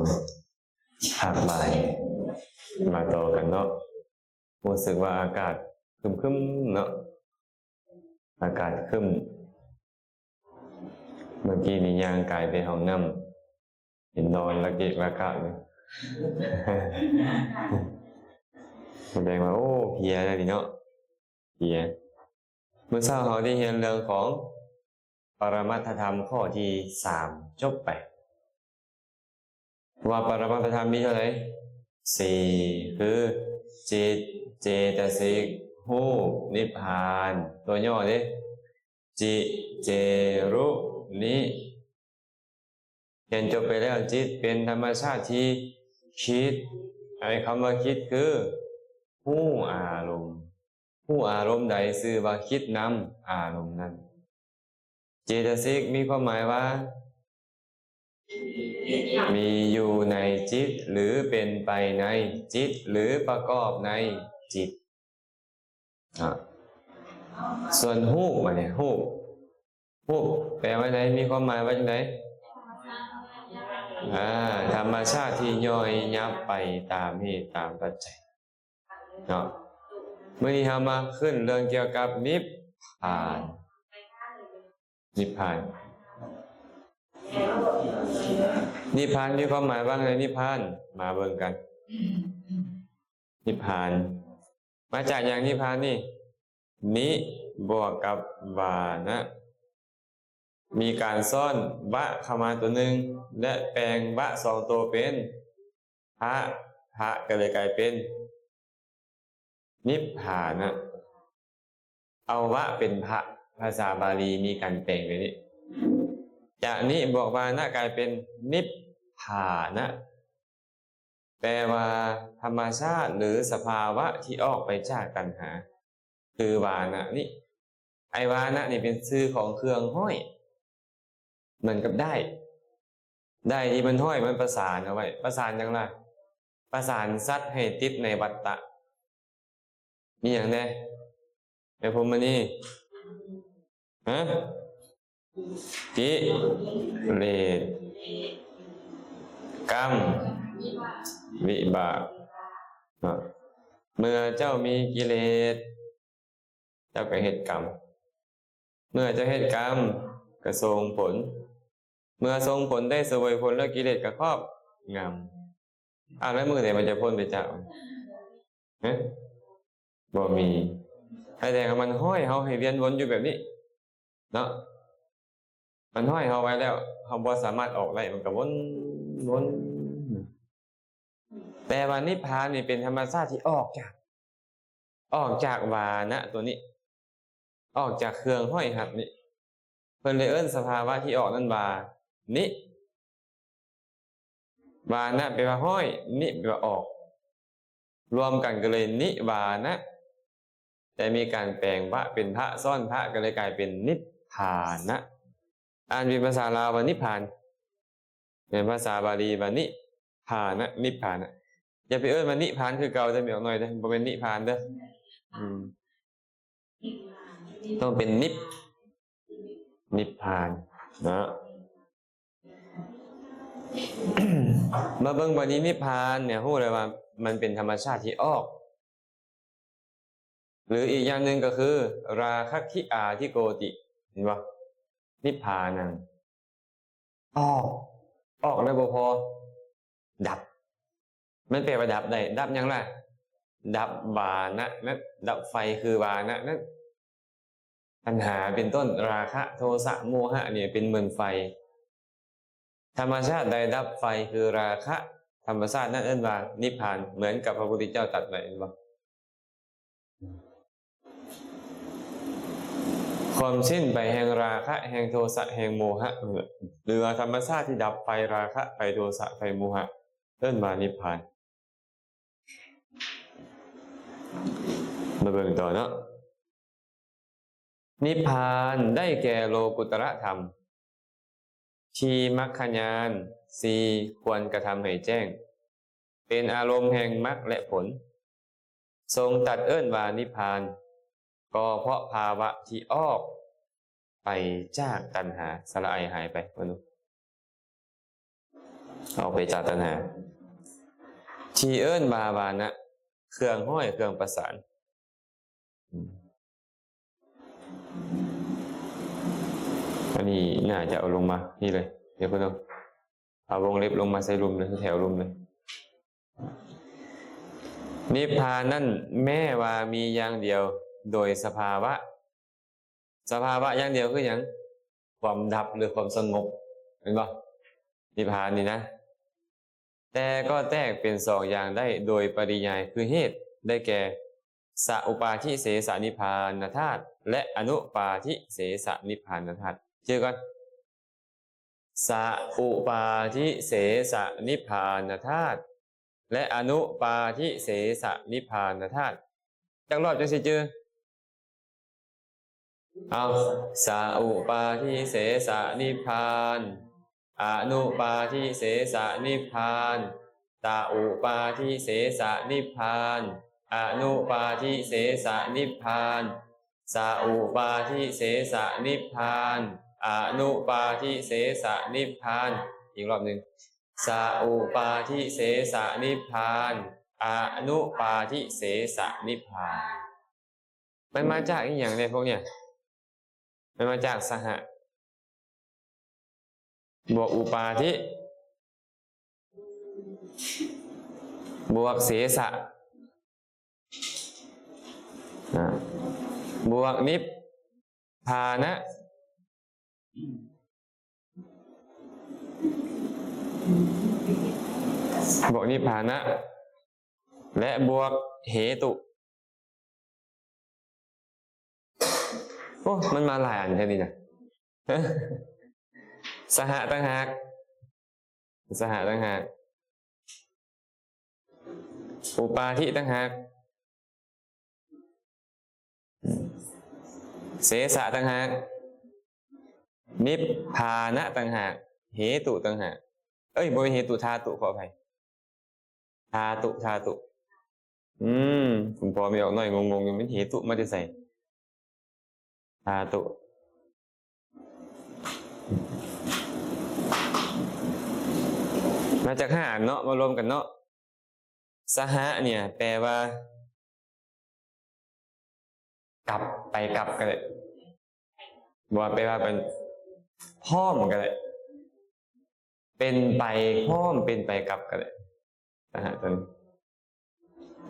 ພາກບ່າຍ ມາຕໍ່ກັນເນາະ. ຮູ້ສຶກວ່າອາກາດຄຶ້ມໆເນາະ, ອາກາດຄຶ້ມ. ເມື່ອກີ້ນີ້ຍ່າງກາຍໄປຫ້ອງນ້ຳ ເຫັນນອນລະເກະລະກະຢູ່. ສະແດງວ່າ ໂອ້ ເພຍແລ້ວນີ້ເນາະ, ເພຍ. ມື້ເຊົ້າເຮົາໄດ້ຮຽນເລື່ອງຂອງປະລະມັດຖະທຳຂໍ້ທີສາມ ຈົບໄປ. ວ່າປະລະມັດຖະທຳມີເທົ່າໃດ? ສີ່ ຄື ຈິດ, ເຈຕະສິກ, ຮູບ, ນິບພານ. ຕົວຫຍໍ້ເດ້ ຈິ ເຈ ລຸ ນິ. ຮຽນຈົບໄປແລ້ວ, ຈິດເປັນທຳມະຊາດທີ່ຄິດ. ໄອ້ຄຳວ່າຄິດຄື ຮູ້ອາລົມ, ຮູ້ອາລົມໃດຊື່ວ່າຄິດນຳອາລົມນັ້ນ. ເຈຕະສິກມີຄວາມໝາຍວ່າ ມີຢູ່ໃນຈິດ ຫຼື ເປັນໄປໃນຈິດ ຫຼື ປະກອບໃນຈິດ. ອາ ສ່ວນຮູບ ບາດນີ້ ຮູບ ຮູບແປວ່າໃດ? ມີຄວາມໝາຍວ່າຈັ່ງໃດ? ອາ ທຳມະຊາດທີ່ຍ່ອຍຫຍັບໄປຕາມເຫດຕາມປັດໄຈເນາະ. ມື້ນີ້ເຮົາມາຂຶ້ນເລື່ອງກ່ຽວກັບນິບພານ. ນິບພານ ນິບພານມີຄວາມໝາຍວ່າໃດ? ນິບພານ ມາເບິ່ງກັນ. ນິບພານ ມາຈາກຫຍັງ? ນິບພານນີ້ ນິບວກກັບວານະ ມີການຊ້ອນວະເຂົ້າມາຕົວໜຶ່ງ ແລະ ແປງວະສອງຕົວເປັນພະ, ພະກໍເລີຍກາຍເປັນນິບພານະ. ເອົາວະເປັນພະ, ພາສາບາລີມີການແປງແບບນີ້ ຈາກນິບວກວານະກາຍເປັນນິບພານະ. ແປວ່າທຳມະຊາດ ຫຼື ສະພາວະທີ່ອອກໄປຈາກຕັນຫາ ຄືວານະນີ້. ໄອ້ວານະນີ້ເປັນຊື່ຂອງເຄື່ອງຫ້ອຍ ເໝືອນກັບດ້າຍ, ດ້າຍທີ່ມັນຫ້ອຍ ມັນປະສານເອົາໄວ້. ປະສານຫຍັງລະ? ປະສານສັດໃຫ້ຕິດໃນວັດຕະ. ມີຫຍັງແດ່ ແມ່ພົມມະນີ? ຮະ? ກິເລດ, ກຳ, ວິບາກເນາະ. ເມື່ອເຈົ້າມີກິເລດ ເຈົ້າກໍເຮັດກຳ, ເມື່ອເຈົ້າເຮັດກຳກໍສົ່ງຜົນ, ເມື່ອສົ່ງຜົນໄດ້ສະເຫວີຍຜົນແລ້ວ ກິເລດກໍຄອບງຳ. ອ້າວ ແລ້ວມື້ໃດມັນຈະພົ້ນໄປຈາກມັນ? ຮະ? ບໍ່ມີ. ສະແດງວ່າມັນຫ້ອຍເຮົາໃຫ້ວຽນວົນຢູ່ແບບນີ້ເນາະ, ມັນຫ້ອຍເຮົາໄວ້ແລ້ວ ເຮົາບໍ່ສາມາດອອກໄດ້ ມັນກໍວົນ ວົນ. ແຕ່ວ່ານິບພານນີ້ເປັນທຳມະຊາດທີ່ອອກຈາກ ອອກຈາກວານະຕົວນີ້, ອອກຈາກເຄື່ອງຫ້ອຍຮັດນີ້. ເພິ່ນເລີຍເອີ້ນສະພາວະທີ່ອອກນັ້ນວ່ານິ. ວານະແປວ່າຫ້ອຍ, ນິແປວ່າອອກ, ລວມກັນກໍເລີຍນິວານະ. ແຕ່ມີການແປງວະເປັນພະ ຊ້ອນພະ ກໍເລີຍກາຍເປັນນິບພານະ. ອ່ານເປັນພາສາລາວວ່ານິບພານ, ເປັນພາສາບາລີວ່ານິພານະ, ນິບພານະ. ຢ່າໄປເອີ້ນວ່ານິພານຄືເກົ່າເດີ ແມ່ນອກໜ້ອຍເດີ, ບໍ່ແມ່ນນິພານເດີ. ອືມ ຕ້ອງເປັນນິບ, ນິບພານເນາະ. ມາເບິ່ງບາດນີ້ ນິບພານເນຍ ຮູ້ແລ້ວວ່າມັນເປັນທຳມະຊາດທີ່ອອກ ຫຼື ອີກຢ່າງໜຶ່ງກໍຄື ລາຄະຄິອາທິໂກຕິ ເຫັນບໍ່? ນິບພານັງ ອອກ, ອອກແລ້ວບໍ່ພໍ ດັບ. ມັນແປວ່າດັບໄດ້. ດັບຫຍັງລະ? ດັບວານະນັ້ນ, ດັບໄຟຄືວານະນັ້ນ. ຕັນຫາເປັນຕົ້ນ, ລາຄະ, ໂທສະ, ໂມຫະ ນີ້ເປັນເໝືອນໄຟ. ທຳມະຊາດໃດດັບໄຟຄືລາຄະ, ທຳມະຊາດນັ້ນເອີ້ນວ່ານິບພານ, ເໝືອນກັບພະພຸດທະເຈົ້າຕັດໄວ້ ເຫັນບໍ່? ຄວາມສິ້ນໄປແຫ່ງລາຄະ, ແຫ່ງໂທສະ, ແຫ່ງໂມຫະ ຫຼືວ່າທຳມະຊາດທີ່ດັບໄຟລາຄະ, ໄຟໂທສະ, ໄຟໂມຫະ ເອີ້ນວ່ານິບພານ. ມາເບິ່ງຕໍ່ເນາະ. ນິບພານໄດ້ແກ່ໂລກຸດຕະລະທຳ ທີ່ມັກຄະຍານສີ່ຄວນກະທຳໃຫ້ແຈ້ງ, ເປັນອາລົມແຫ່ງມັກ ແລະ ຜົນ, ຊົງຕັດເອີ້ນວ່ານິບພານ, ກໍເພາະພາວະທີ່ອອກໄປຈາກຕັນຫາ. ສະລະໄອຫາຍໄປ ເບິ່ງດູ. ອອກໄປຈາກຕັນຫາ ທີ່ເອີ້ນວ່າວານະ ເຄື່ອງຮ້ອຍ ເຄື່ອງປະສານ. ອັນນີ້ໜ້າຈະເອົາລົງມານີ້ເລີຍ ດຽວເພິ່ນເອົາ ເອົາວົງເລັບລົງມາໃສ່ລຸ່ມເລີຍ ແຖວລຸ່ມເລີຍ. ນິບພານນັ້ນແມ້ວ່າມີຢ່າງດຽວໂດຍສະພາວະ, ສະພາວະຢ່າງດຽວຄືຫຍັງ? ຄວາມດັບ ຫຼື ຄວາມສະຫງົບ ແມ່ນບໍ່? ນິບພານນີ້ນະ ແຕ່ກໍແຕກເປັນສອງຢ່າງໄດ້ໂດຍປະລິຍາຍ ຄືເຫດ ໄດ້ແກ່ ສະອຸປາທິເສສະນິບພານະທາດ ແລະ ອະນຸປາທິເສສະນິບພານະທາດ. ຈື່ກ່ອນ ສະອຸປາທິເສສະນິບພານະທາດ ແລະ ອະນຸປາທິເສສະນິບພານະທາດ. ຈັກລອບຈັ່ງຊິຈື່? ເອົາ ສະອຸປາທິເສສະນິບພານ, ອະນຸປາທິເສສະນິບພານ, ຕະອຸປາທິເສສະນິບພານ, ອະນຸປາທິເສສະນິບພານ, ສະອຸປາທິເສສະນິບພານ, ອະນຸປາທິເສສະນິບພານ. ອີກລອບໜຶ່ງ ສະອຸປາທິເສສະນິບພານ, ອະນຸປາທິເສສະນິບພານ. ມັນມາຈາກອີ່ຫຍັງເດພວກເນີ້ຍ? ມັນມາຈາກສະຫະ ບວກອຸປາທິ ບວກເສສະ ອາ ບວກນິບພານະ ບວກນິບພານະ ແລະ ບວກເຫຕຸ. ໂອ້ ມັນມາຫຼາຍອັນແທ້ນີ້ນະ. ສະຫະຕ່າງຫາກ ສະຫະຕ່າງຫາກ, ອຸປາທິຕ່າງຫາກ, ເສສະຕ່າງຫາກ, ນິບພານະຕ່າງຫາກ, ເຫຕຸຕ່າງຫາກ. ເອີຍ ບໍ່ແມ່ນເຫຕຸ ທາຕຸ ຂໍອະໄພ. ທາຕຸ ທາຕຸ. ອືມ ຄຸນພໍ່ແມ່ອອກນ້ອຍງົງໆຢູ່ ມັນເຫຕຸມາແຕ່ໃສ? ທາຕຸ ມາຈາກຫ້າອັນເນາະ ມາລວມກັນເນາະ. ສະຫະເນີ້ຍແປວ່າ ກັບ ໄປກັບກໍໄດ້ ບໍ່ວ່າແປວ່າເປັນພ້ອມກໍໄດ້ ເປັນໄປພ້ອມ ເປັນໄປກັບກໍໄດ້ ສະຫະຕົວນີ້.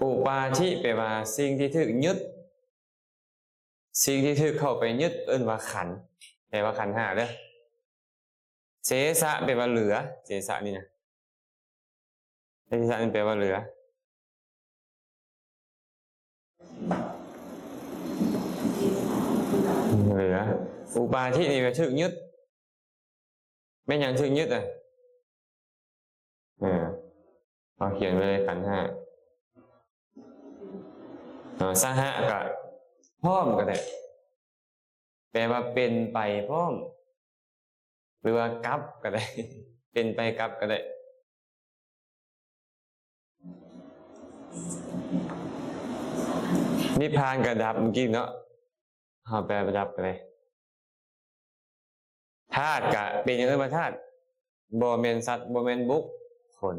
ອຸປາທິແປວ່າສິ່ງທີ່ຖືກຍຶດ ສິ່ງທີ່ຖືກເຂົ້າໄປຍຶດເອີ້ນວ່າຂັນ ແປວ່າຂັນຫ້າເດີ້. ເສສະແປວ່າເຫຼືອ ເສສະນີ້ນະ ເສສະນີ້ແປວ່າເຫຼືອ ເຫຼືອ. ອຸປາທິນີ້ແປວ່າຖືກຍຶດ ແມ່ນຫຍັງຖືກຍຶດອະ? ເອີ ເຮົາຂຽນໄວ້ເລີຍ ຂັນຫ້າ. ເອີ ສະຫະກະພ້ອມກໍໄດ້ ແປວ່າເປັນໄປພ້ອມ ຫຼືວ່າກັບກໍໄດ້ ເປັນໄປກັບກໍໄດ້. ນິບພານກໍດັບເມື່ອກີ້ເນາະ ເຮົາແປວ່າດັບກໍໄດ້. ທາດກະເປັນຫຍັງເອີ້ນວ່າທາດ? ບໍ່ແມ່ນສັດ ບໍ່ແມ່ນບຸກຄົນ.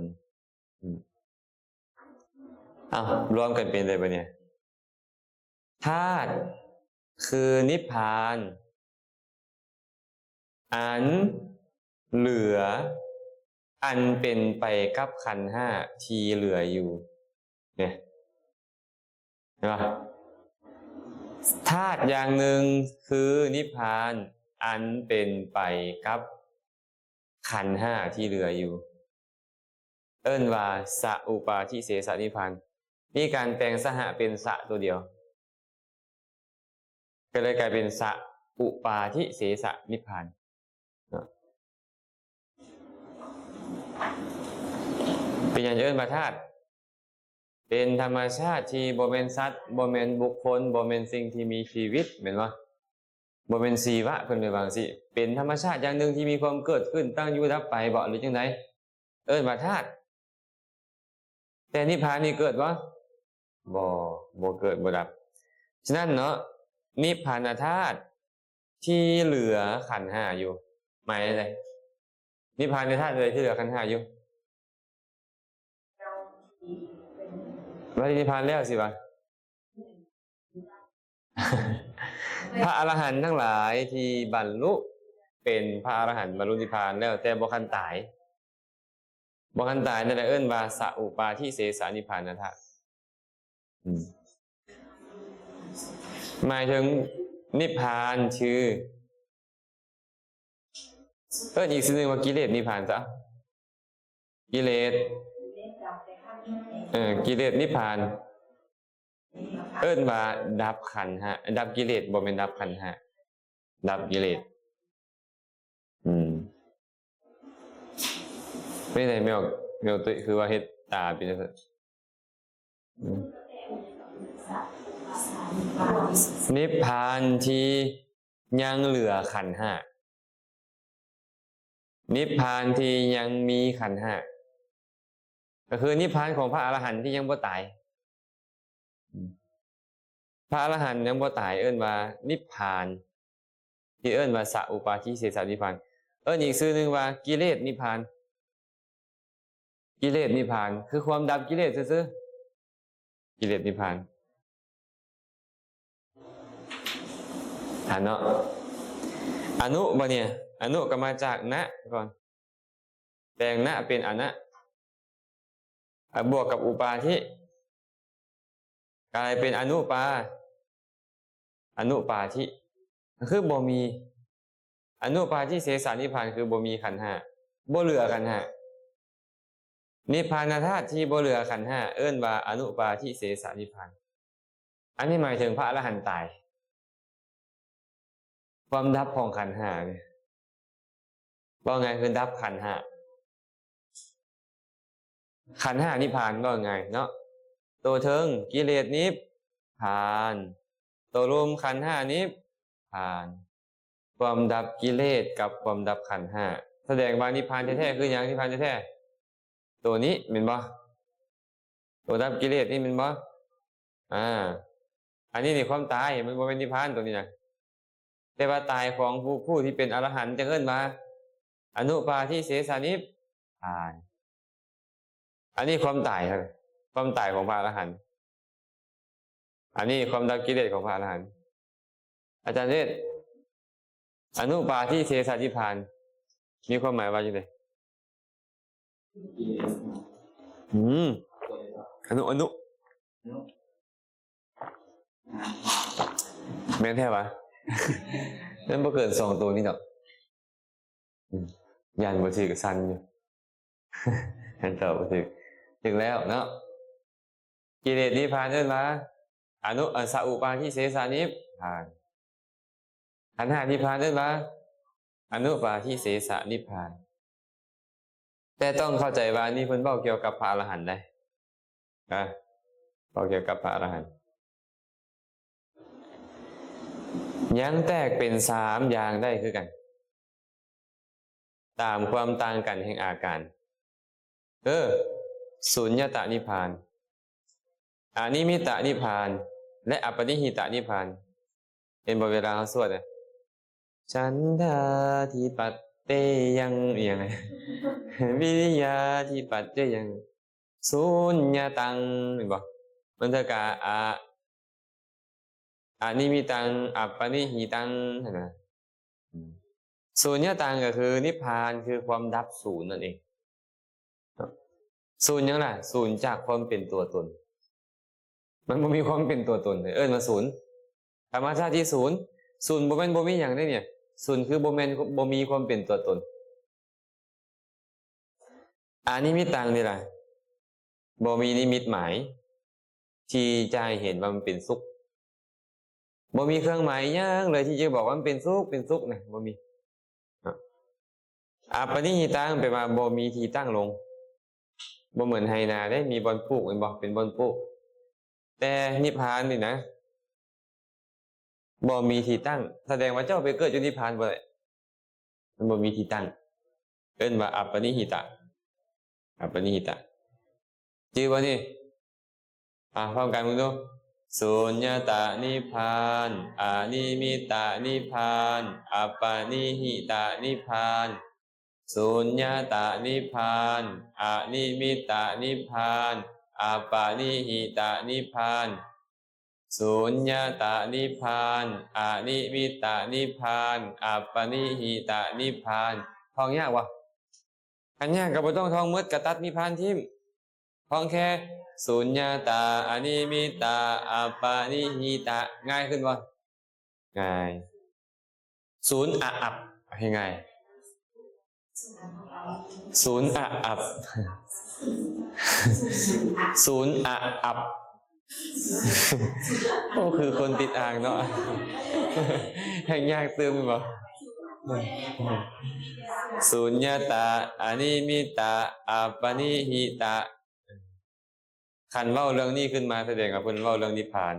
ອືມ ເອົາ ລວມກັນເປັນໄດ້ບາດນີ້ ທາດຄືນິບພານ ອັນເຫຼືອ ອັນເປັນໄປກັບຂັນຫ້າທີ່ເຫຼືອຢູ່ ເຫັນບໍ່? ທາດຢ່າງໜຶ່ງຄືນິບພານ ອັນເປັນໄປກັບຂັນຫ້າທີ່ເຫຼືອຢູ່ ເອີ້ນວ່າສະອຸປາທິເສສະນິບພານ. ມີການແປງສະຫະເປັນສະຕົວດຽວ ກໍເລີຍກາຍເປັນສະອຸປາທິເສສະນິບພານເນາະ. ເປັນຫຍັງເອີ້ນວ່າທາດ? ເປັນທຳມະຊາດທີ່ບໍ່ແມ່ນສັດ ບໍ່ແມ່ນບຸກຄົນ ບໍ່ແມ່ນສິ່ງທີ່ມີຊີວິດ ແມ່ນບໍ່? ບໍ່ແມ່ນຊີວະ ເພິ່ນເອີ້ນວ່າຈັ່ງຊີ້ ເປັນທຳມະຊາດຢ່າງໜຶ່ງທີ່ມີຄວາມເກີດຂຶ້ນ ຕັ້ງຢູ່ ດັບໄປບໍ ຫຼືຈັ່ງໃດ? ເອີ້ນວ່າທາດ. ແຕ່ນິບພານນີ້ເກີດບໍ່? ບໍ່ ບໍ່ເກີດບໍ່ດັບ. ສະນັ້ນເນາະ ນິບພານະທາດທີ່ເຫຼືອຂັນຫ້າຢູ່ ໝາຍໃດ? ນິບພານະທາດໃດທີ່ເຫຼືອຂັນຫ້າຢູ່? ປະລິນິບພານແລ້ວຊິວ່າ ພະອະລະຫັນທັງຫຼາຍທີ່ບັນລຸເປັນພະອະລະຫັນ ບັນລຸນິບພານແລ້ວ ແຕ່ບໍ່ທັນຕາຍ ບໍ່ທັນຕາຍ ນັ້ນແຫຼະເອີ້ນວ່າສະອຸປາທິເສສະນິບພານະທາດ. ອືມ ໝາຍເຖິງນິບພານ ຊື່ ເອີ້ນອີກຊື່ໜຶ່ງວ່າກິເລດນິບພານຊະ ກິເລດ ເອີ ກິເລດນິບພານ ເອີ້ນວ່າດັບຂັນຫ້າ ດັບກິເລດ ບໍ່ແມ່ນດັບຂັນຫ້າ ດັບກິເລດ. ອືມ ເປັນໃດແມວ ແມວຕຸ້ຍ ຄືວ່າເຮັດຕາເປັນຈັ່ງຊັ້ນ? ອືມ ນິບພານທີ່ຍັງເຫຼືອຂັນຫ້າ ນິບພານທີ່ຍັງມີຂັນຫ້າ ກໍຄືນິບພານຂອງພະອະລະຫັນທີ່ຍັງບໍ່ຕາຍ. ອືມ ພະອະລະຫັນຍັງບໍ່ຕາຍ ເອີ້ນວ່ານິບພານ ທີ່ເອີ້ນວ່າສະອຸປາທິເສສະນິບພານ. ເອີ້ນອີກຊື່ໜຶ່ງວ່າກິເລດນິບພານ ກິເລດນິບພານ ຄືຄວາມດັບກິເລດຊື່ໆ ກິເລດນິບພານ ຫັ້ນເນາະ. ອະນຸ ບັດນີ້ ອະນຸກໍມາຈາກນະກ່ອນ ແປງນະເປັນອະນະ ອະ ບວກກັບອຸປາທິ ກາຍເປັນອະນຸປາ ອະນຸປາທິ ກໍຄືບໍ່ມີ ອະນຸປາທິເສສະນິບພານ ຄືບໍ່ມີຂັນຫ້າ ບໍ່ເຫຼືອຂັນຫ້າ ນິບພານະທາດທີ່ບໍ່ເຫຼືອຂັນຫ້າ ເອີ້ນວ່າອະນຸປາທິເສສະນິບພານ. ອັນນີ້ໝາຍເຖິງພະອະລະຫັນຕາຍ ຄວາມດັບຂອງຂັນຫ້ານີ້ ເວົ້າງ່າຍຄືດັບຂັນຫ້າ ຂັນຫ້ານິບພານ ເວົ້າງ່າຍເນາະ ໂຕເທິງກິເລດນິບພານ ໂຕລຸ່ມຂັນຫ້ານິບພານ ຄວາມດັບກິເລດກັບຄວາມດັບຂັນຫ້າ ສະແດງວ່ານິບພານແທ້ໆຄືຫຍັງ? ນິບພານແທ້ໆ ໂຕນີ້ແມ່ນບໍ່? ໂຕດັບກິເລດນີ້ແມ່ນບໍ່? ອາ ອັນນີ້ນີ້ຄວາມຕາຍ ມັນບໍ່ແມ່ນນິບພານໂຕນີ້ນະ ແຕ່ວ່າຕາຍຂອງຜູ້ ຜູ້ທີ່ເປັນອະລະຫັນ ຈຶ່ງເອີ້ນວ່າອະນຸປາທິເສສະນິບພານ. ອັນນີ້ຄວາມຕາຍ ຄວາມຕາຍຂອງພະອະລະຫັນ ອັນນີ້ຄວາມດັບກິເລດຂອງພະອະລະຫັນ. ອາຈານເວດ ອະນຸປາທິເສສະນິບພານ ມີຄວາມໝາຍວ່າຈັ່ງໃດ? ອືມ ອະນຸ ອະນຸ ແມ່ນແທ້ຫວາ? ມັນບໍ່ເກີນສອງໂຕນີ້ດອກ. ອືມ ຢ້ານບໍ່ຖືກ ສັ່ນຢູ່ ຍັງຕອບບໍ່ຖືກ. ຖືກແລ້ວເນາະ. ກິເລດນິບພານເອີ້ນວ່າ ອະນຸ ອະ ສະອຸປາທິເສສະນິບພານ. ຂັນຫ້ານິບພານເອີ້ນວ່າ ອະນຸປາທິເສສະນິບພານ. ແຕ່ຕ້ອງເຂົ້າໃຈວ່ານີ້ເພິ່ນເວົ້າກ່ຽວກັບພະອະລະຫັນໃດ໋ ອາ ເວົ້າກ່ຽວກັບພະອະລະຫັນ. ຍັງແຕກເປັນສາມຢ່າງໄດ້ຄືກັນ ຕາມຄວາມຕ່າງກັນແຫ່ງອາການ ຄື ສຸນຍະຕະນິບພານ, ອະນິມິດຕະນິບພານ ແລະ ອະປະນິຫິຕະນິບພານ. ເຫັນບໍ່ ເວລາເຮົາສວດນະ ສັນດາທິປັດເຕຍັງ ອີ່ຫຍັງ ວິລິຍາທິປັດເຕຍັງ ສຸນຍະຕັງ ເຫັນບໍ່? ມັນເທົ່າກັບ ອະ ອະນິມິດຕັງ ອະປະນິຫິຕັງ ຫັ້ນນະ. ອືມ ສຸນຍະຕັງກໍຄືນິບພານ ຄືຄວາມດັບສູນນັ້ນເອງ. ສູນຫຍັງລະ? ສູນຈາກຄວາມເປັນຕົວຕົນ. ມັນບໍ່ມີຄວາມເປັນຕົວຕົນ ເອີ້ນວ່າສູນ. ທຳມະຊາດທີ່ສູນ, ສູນບໍ່ແມ່ນບໍ່ມີຫຍັງເດ້ນີ້. ສູນຄືບໍ່ແມ່ນ ບໍ່ມີຄວາມເປັນຕົວຕົນ. ອະນິມິດຕັງນີ້ລະ ບໍ່ມີນິມິດໝາຍທີ່ຈະໃຫ້ເຫັນວ່າມັນເປັນສຸກ. ບໍ່ມີເຄື່ອງໝາຍຫຍັງເລີຍທີ່ຈະບອກວ່າມັນເປັນສຸກ ເປັນສຸກນະ ບໍ່ມີ. ອະປະນິຫິຕັງ ແປວ່າບໍ່ມີທີ່ຕັ້ງລົງ. ບໍ່ເໝືອນໄຮ່ນາເດ້ ມີບ່ອນປູກແມ່ນບໍ່? ເປັນບ່ອນປູກ. ແຕ່ນິບພານນີ້ນະ ບໍ່ມີທີ່ຕັ້ງ, ສະແດງວ່າເຈົ້າໄປເກີດຢູ່ນິບພານບໍ່ໄດ້. ມັນບໍ່ມີທີ່ຕັ້ງ. ເອີ້ນວ່າອະປະນິຫິຕະ. ອະປະນິຫິຕະ. ຈື່ບໍ່ນີ້? ອ່າ ພ້ອມກັນເບິ່ງດູ. ສຸນຍະຕະນິບພານ, ອະນິມິດຕະນິບພານ, ອະປະນິຫິຕະນິບພານ, ສຸນຍະຕະນິບພານ, ອະນິມິດຕະນິບພານ, ອັບປະນິຫິຕະນິບພານ, ສຸນຍະຕະນິບພານ, ອະນິມິດຕະນິບພານ, ອັບປະນິຫິຕະນິບພານ. ທ່ອງຍາກບໍ່? ຄັນຍາກກໍບໍ່ຕ້ອງທ່ອງໝົດ, ກໍຕັດນິບພານຖິ້ມ. ທ່ອງແຄ່ ສຸນຍະຕະ ອະນິມິດຕະ ອັບປະນິຫິຕະ. ງ່າຍຂຶ້ນບໍ່? ງ່າຍ. ສູນອະອັບ ໃຫ້ງ່າຍ. ສູນອະອັບ. ສູນອະອັບ. ໂອ້ ຄືຄົນຕິດອ່າງເນາະ. ແຮງຍາກຕື່ມບໍ່? ສຸນຍະຕະ ອະນິມິດຕະ ອັບປະນິຫິຕະ. ຄັນເວົ້າເລື່ອງນີ້ຂຶ້ນມາ ສະແດງວ່າເພິ່ນເວົ້າເລື່ອງນິບພານ.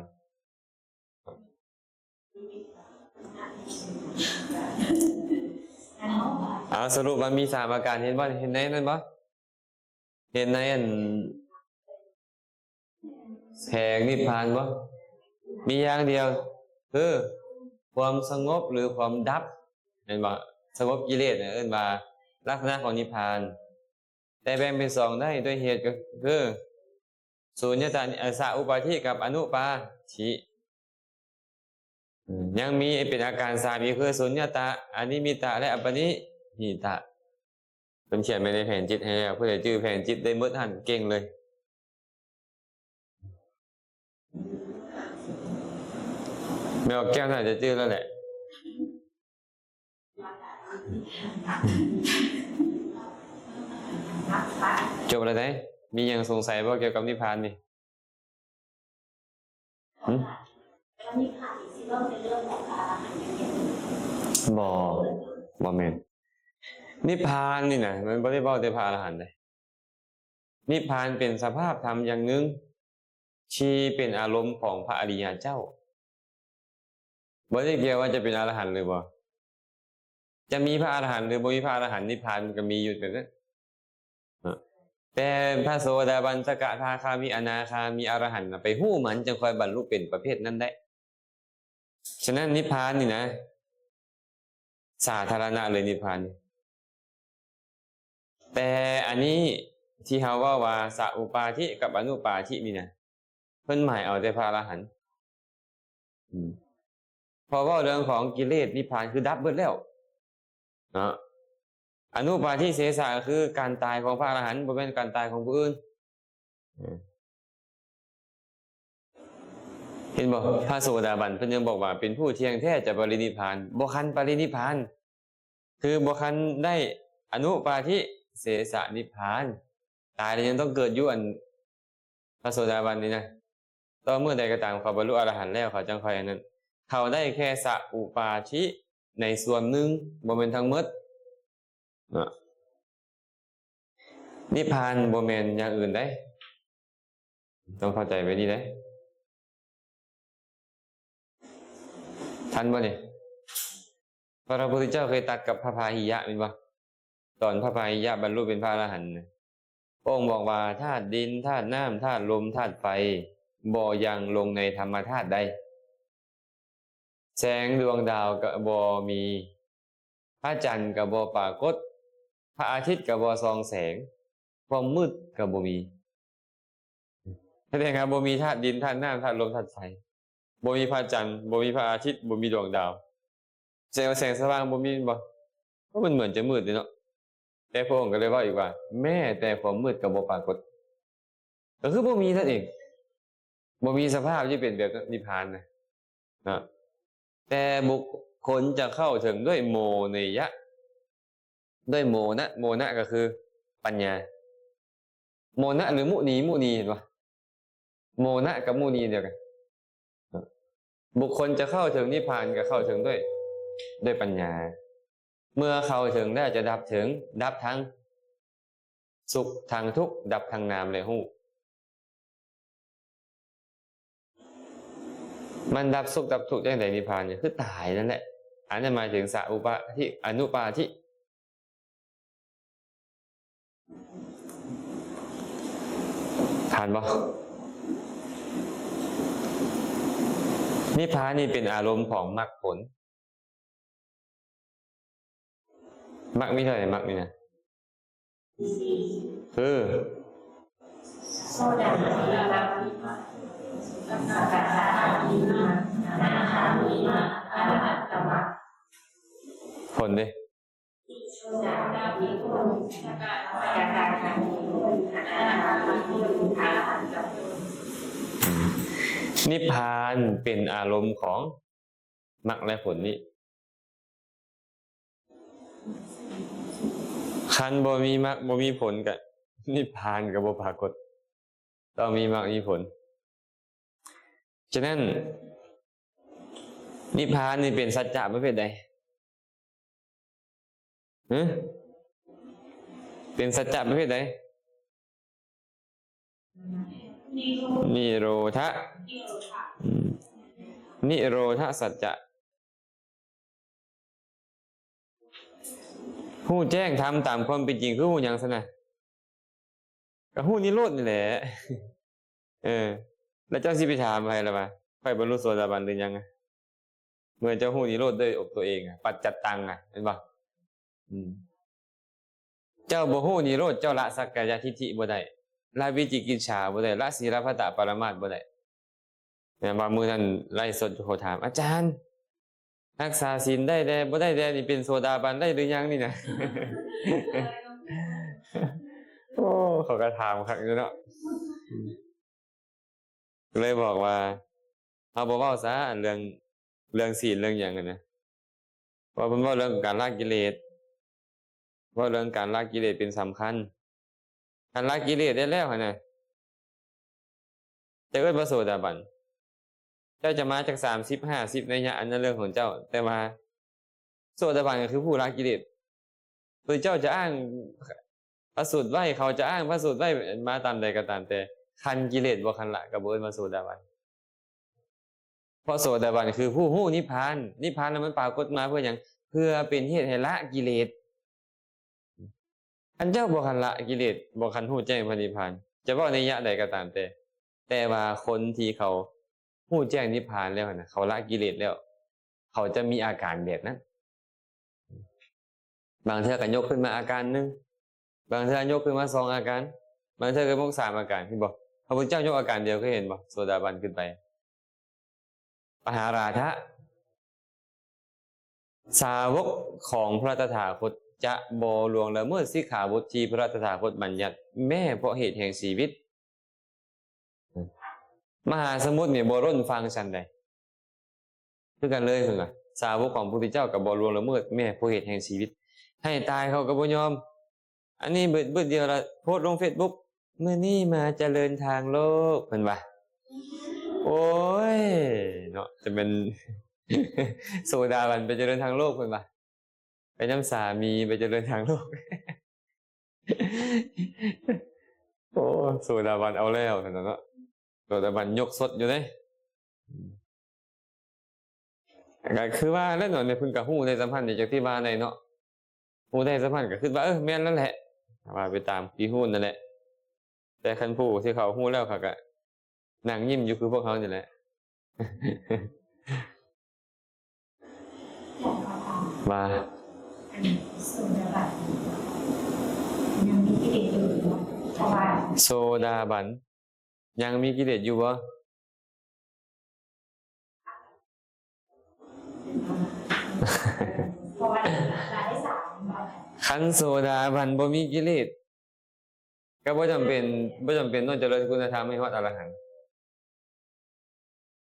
ເອົາ ສະຫຼຸບວ່າມີສາມອາການ ເຫັນບໍ່? ເຫັນໃນນັ້ນບໍ່? ເຫັນໃນອັນແຜງນິບພານບໍ່? ມີຢ່າງດຽວ ຄືຄວາມສະຫງົບ ຫຼື ຄວາມດັບ ແມ່ນບໍ່? ສະຫງົບກິເລດນະ ເອີ້ນວ່າລັກສະນະຂອງນິບພານ. ແຕ່ແບ່ງເປັນສອງໄດ້ດ້ວຍເຫດ ກໍຄື ສຸນຍະຕະ ອາ ສະອຸປາທິກັບອະນຸປາທິ. ອືມ ຍັງມີເປັນອາການສາມອີກ ຄື ສຸນຍະຕະ ອະນິມິດຕະ ແລະ ອັບປະນິຫິຕະ. ເພິ່ນຂຽນໄວ້ໃນແຜນຈິດໃຫ້ແລ້ວ. ຜູ້ໃດຈື່ແຜນຈິດໄດ້ໝົດຫັ້ນ ເກັ່ງເລີຍ. ແມ່ອອກແກ້ວໜ້າຈະຈື່ແລ້ວແຫຼະ. ຈົບແລ້ວເດ້. ມີຫຍັງສົງໄສບໍ່ກ່ຽວກັບນິບພານນີ້? ຫຶ? ບໍ່ ບໍ່ແມ່ນ. ນິບພານນີ້ນະ ມັນບໍ່ໄດ້ເວົ້າແຕ່ພະອະລະຫັນເດ້. ນິບພານເປັນສະພາບທຳຢ່າງໜຶ່ງທີ່ເປັນອາລົມຂອງພະອະລິຍະເຈົ້າ. ບໍ່ໄດ້ກ່ຽວວ່າຈະເປັນອະລະຫັນຫຼືບໍ່. ຈະມີພະອະລະຫັນ ຫຼື ບໍ່ມີພະອະລະຫັນ, ນິບພານມັນກໍມີຢູ່ແບບນັ້ນ. ແຕ່ພະໂສດາບັນ, ສະກະທາຄາມີ, ອະນາຄາມີ, ອະລະຫັນນະ ໄປຮູ້ມັນ ຈຶ່ງຄ່ອຍບັນລຸເປັນປະເພດນັ້ນໄດ້. ສະນັ້ນ ນິບພານນີ້ນະ ສາທາລະນະເລີຍ ນິບພານນີ້. ແຕ່ອັນນີ້ທີ່ເຮົາເວົ້າວ່າ ສະອຸປາທິກັບອະນຸປາທິນີ້ນະ ເພິ່ນໝາຍເອົາແຕ່ພະອະລະຫັນ. ອືມ ເພາະເວົ້າເລື່ອງຂອງກິເລດ ນິບພານຄືດັບເບິດແລ້ວເນາະ. ອະນຸປາທິເສສະ ກໍຄືການຕາຍຂອງພະອະລະຫັນ, ບໍ່ແມ່ນການຕາຍຂອງຜູ້ອື່ນ. ເຫັນບໍ່? ພະໂສດາບັນເພິ່ນຍັງບອກວ່າ ເປັນຜູ້ທ່ຽງແທ້ຈະປະລິນິບພານ, ບໍ່ຄັນປະລິນິບພານ ຄືບໍ່ຄັນໄດ້ອະນຸປາທິເສສະນິບພານ. ຕາຍແລ້ວຍັງຕ້ອງເກີດຢູ່ອັນພະໂສດາບັນນີ້ນະ. ຕໍ່ເມື່ອໃດກໍຕາມເຂົາບັນລຸອະລະຫັນແລ້ວ ເຂົາຈັ່ງຄ່ອຍອັນນັ້ນ. ເຂົາໄດ້ແຄ່ສະອຸປາທິໃນສ່ວນໜຶ່ງ, ບໍ່ແມ່ນທັງໝົດເນາະ. ນິບພານບໍ່ແມ່ນຢ່າງອື່ນໃດ. ຕ້ອງເຂົ້າໃຈແບບນີ້ເດ້. ທັນບໍ່ນີ້? ພະພຸດທະເຈົ້າເຄີຍຕັດກັບພະພາຫິຍະແມ່ນບໍ່? ຕອນພະພາຫິຍະບັນລຸເປັນພະອະລະຫັນນະ, ພະອົງບອກວ່າ ທາດດິນ, ທາດນ້ຳ, ທາດລົມ, ທາດໄຟ ບໍ່ຍັງລົງໃນທຳມະທາດໃດ. ແສງດວງດາວກໍບໍ່ມີ, ພະຈັນກໍບໍ່ປາກົດ, ພະອາທິດກໍບໍ່ສ່ອງແສງ, ຄວາມມືດກໍບໍ່ມີ. ສະແດງວ່າບໍ່ມີທາດດິນ, ທາດນ້ຳ, ທາດລົມ, ທາດໄຟ, ບໍ່ມີພະຈັນ, ບໍ່ມີພະອາທິດ, ບໍ່ມີດວງດາວ. ແສງ ແສງສະຫວ່າງບໍ່ມີແມ່ນບໍ່? ກໍມັນເໝືອນຈະມືດເດເນາະ. ແຕ່ພະອົງກໍເລີຍເວົ້າອີກວ່າ ແມ້ແຕ່ຄວາມມືດກໍບໍ່ປາກົດ. ກໍຄືບໍ່ມີນັ້ນເອງ, ບໍ່ມີສະພາບທີ່ເປັນແບບນິບພານນະ ເນາະ. ແຕ່ບຸກຄົນຈະເຂົ້າເຖິງດ້ວຍໂມເນຍະ, ດ້ວຍໂມນະ, ໂມນະກໍຄືປັນຍາ. ໂມນະ ຫຼື ມຸນີ, ມຸນີ ເຫັນບໍ່? ໂມນະກັບມຸນີດຽວກັນ. ບຸກຄົນຈະເຂົ້າເຖິງນິບພານ ກໍເຂົ້າເຖິງດ້ວຍ ດ້ວຍປັນຍາ. ເມື່ອເຂົ້າເຖິງແລ້ວຈະດັບເຖິງ, ດັບທັງສຸກທັງທຸກ, ດັບທັງນາມ ແລະ ຮູ້. ມັນດັບສຸກດັບທຸກຈັ່ງໃດ? ນິບພານນີ້ຄືຕາຍນັ້ນແຫຼະ. ອັນນັ້ນໝາຍເຖິງສະອຸປາທິ, ອະນຸປາທິ. ຜ່ານບໍ່? ນິບພານນີ້ເປັນອາລົມຂອງມັກຜົນ. ມັກມີເທົ່າໃດ? ມັກນີ້ນະ ຄື ຜົນເດ້? ນິບພານເປັນອາລົມຂອງມັກ ແລະ ຜົນນີ້. ຄັນບໍ່ມີມັກ ບໍ່ມີຜົນ ກະນິບພານກະບໍ່ປາກົດ. ຕ້ອງມີມັກມີຜົນ. ສະນັ້ນ ນິບພານນີ້ເປັນສັດຈະປະເພດໃດ? ຫື? ເປັນສັດຈະປະເພດໃດ? ນິໂຣທະ ອືມ ນິໂຣທະສັດຈະ. ຮູ້ແຈ້ງທຳຕາມຄວາມເປັນຈິງ ຄືຮູ້ຫຍັງຊັ້ນນະ? ກະຮູ້ນິໂຣດນີ້ແຫຼະ. ເອີ ແລ້ວເຈົ້າຊິໄປຖາມໃຜລະວ່າ ຂ້ອຍບັນລຸໂສດາບັນຫຼືຍັງ? ເມື່ອເຈົ້າຮູ້ນິໂຣດດ້ວຍຕົວເອງອະ ປັດຈັດຕັງອະ ແມ່ນບໍ່? ອືມ ເຈົ້າບໍ່ຮູ້ນິໂຣດ ເຈົ້າລະສັກກາຍະທິດຖິບໍ່ໄດ້ ລະວິຈິກິດສາບໍ່ໄດ້ ລະສີລະພັດຕະປະລະມາດບໍ່ໄດ້. ແມ່ນວ່າມື້ນັ້ນໄລຟ໌ສົດເຂົາຖາມ ອາຈານ ຮັກສາສິນໄດ້ແດ່ ບໍ່ໄດ້ແດ່ ນີ້ເປັນໂສດາບັນໄດ້ຫຼືຍັງນີ້ນະ? ໂອ້ ເຂົາກະຖາມຄັກຢູ່ເນາະ. ເລີຍບອກວ່າ ເຮົາບໍ່ເວົ້າຊະ ອັນເລື່ອງ ເລື່ອງສິນເລື່ອງຫຍັງຫັ້ນນະ ເພາະເພິ່ນເວົ້າເລື່ອງການລະກິເລດ ເວົ້າເລື່ອງການລະກິເລດເປັນສຳຄັນ. ຄັນລະກິເລດໄດ້ແລ້ວຫັ້ນນະ ຈະເອີ້ນວ່າໂສດາບັນ. ເຈົ້າຈະມາຈັກສາມສິບ ຫ້າສິບໄລຍະ ອັນນັ້ນເລື່ອງຂອງເຈົ້າ ແຕ່ວ່າໂສດາບັນກະຄືຜູ້ລະກິເລດ. ໂດຍເຈົ້າຈະອ້າງພະສູດໄວ້ ເຂົາຈະອ້າງພະສູດໄວ້ ມາຕາມໃດກະຕາມແຕ່ ຄັນກິເລດບໍ່ຄັນລະ ກະບໍ່ເອີ້ນວ່າໂສດາບັນ. ເພາະໂສດາບັນຄືຜູ້ຮູ້ນິບພານ. ນິບພານນັ້ນມັນປາກົດມາເພື່ອຫຍັງ? ເພື່ອເປັນເຫດໃຫ້ລະກິເລດ. ອັນເຈົ້າບໍ່ຄັນລະກິເລດ ບໍ່ຄັນຮູ້ແຈ້ງພະນິບພານ ຈະເວົ້າໃນໄລຍະໃດກະຕາມແຕ່ ແຕ່ວ່າຄົນທີ່ເຂົາຮູ້ແຈ້ງນິບພານແລ້ວຫັ້ນນະ ເຂົາລະກິເລດແລ້ວ ເຂົາຈະມີອາການແບບນັ້ນ. ບາງເທື່ອກະຍົກຂຶ້ນມາອາການໜຶ່ງ ບາງເທື່ອຍົກຂຶ້ນມາສອງອາການ ບາງເທື່ອກະຍົກສາມອາການ. ເຫັນບໍ່? ພະພຸດທະເຈົ້າຍົກອາການດຽວ ເຄີຍເຫັນບໍ່? ໂສດາບັນຂຶ້ນໄປ. ປະຫາລາທະ ສາວົກຂອງພະຕະຖາຄົດຈະບໍ່ລ່ວງລະເມີດສິກຂາບົດທີ່ພະຕະຖາຄົດບັນຍັດ ແມ້ເພາະເຫດແຫ່ງຊີວິດ. ມະຫາສະໝຸດນີ້ບໍ່ລົ້ນຝັ່ງຊັ້ນໃດ. ຄືກັນເລີຍເພິ່ນວ່າ ສາວົກຂອງພະພຸດທະເຈົ້າກະບໍ່ລ່ວງລະເມີດແມ້ເພາະເຫດແຫ່ງຊີວິດ. ໃຫ້ຕາຍເຂົາກະບໍ່ຍອມ. ອັນນີ້ບຶດ ບຶດດຽວລະໂພສລົງເຟສບຸກ ມື້ນີ້ມາຈະເລີນທາງໂລກ ເພິ່ນວ່າ. ໂອ້ຍ ເນາະ ຈະແມ່ນໂສດາບັນໄປຈະເລີນທາງໂລກ ເພິ່ນວ່າ. ໄປນຳສາມີ ໄປຈະເລີນທາງໂລກ. ໂອ້ ໂສດາບັນເອົາແລ້ວຊັ້ນເນາະ. ໂສດາບັນຍົກສົດຢູ່ເດ້. ກະຄືວ່າແຫຼະເນາະ ເພິ່ນກະຮູ້ໄດ້ສຳພັນ ຈັກຊິວ່າໃດເນາະ. ຮູ້ໄດ້ສຳພັນກະຄິດວ່າ ເອີ ແມ່ນແລ້ວແຫຼະ ວ່າໄປຕາມທີ່ຮູ້ນັ້ນແຫຼະ. ແຕ່ຄັນຜູ້ທີ່ເຂົາຮູ້ແລ້ວ ເຂົາກະນັ່ງຍິ້ມຢູ່ຄືພວກເຮົານີ້ແຫຼະ. ວ່າ ໂສດາບັນຍັງມີກິເລດຢູ່ບໍ່? ຄັນໂສດາບັນບໍ່ມີກິເລດ ກະບໍ່ຈຳເປັນ ບໍ່ຈຳເປັນຕ້ອງຈະເລີນຄຸນນະທຳໃຫ້ຮອດອະລະຫັນ.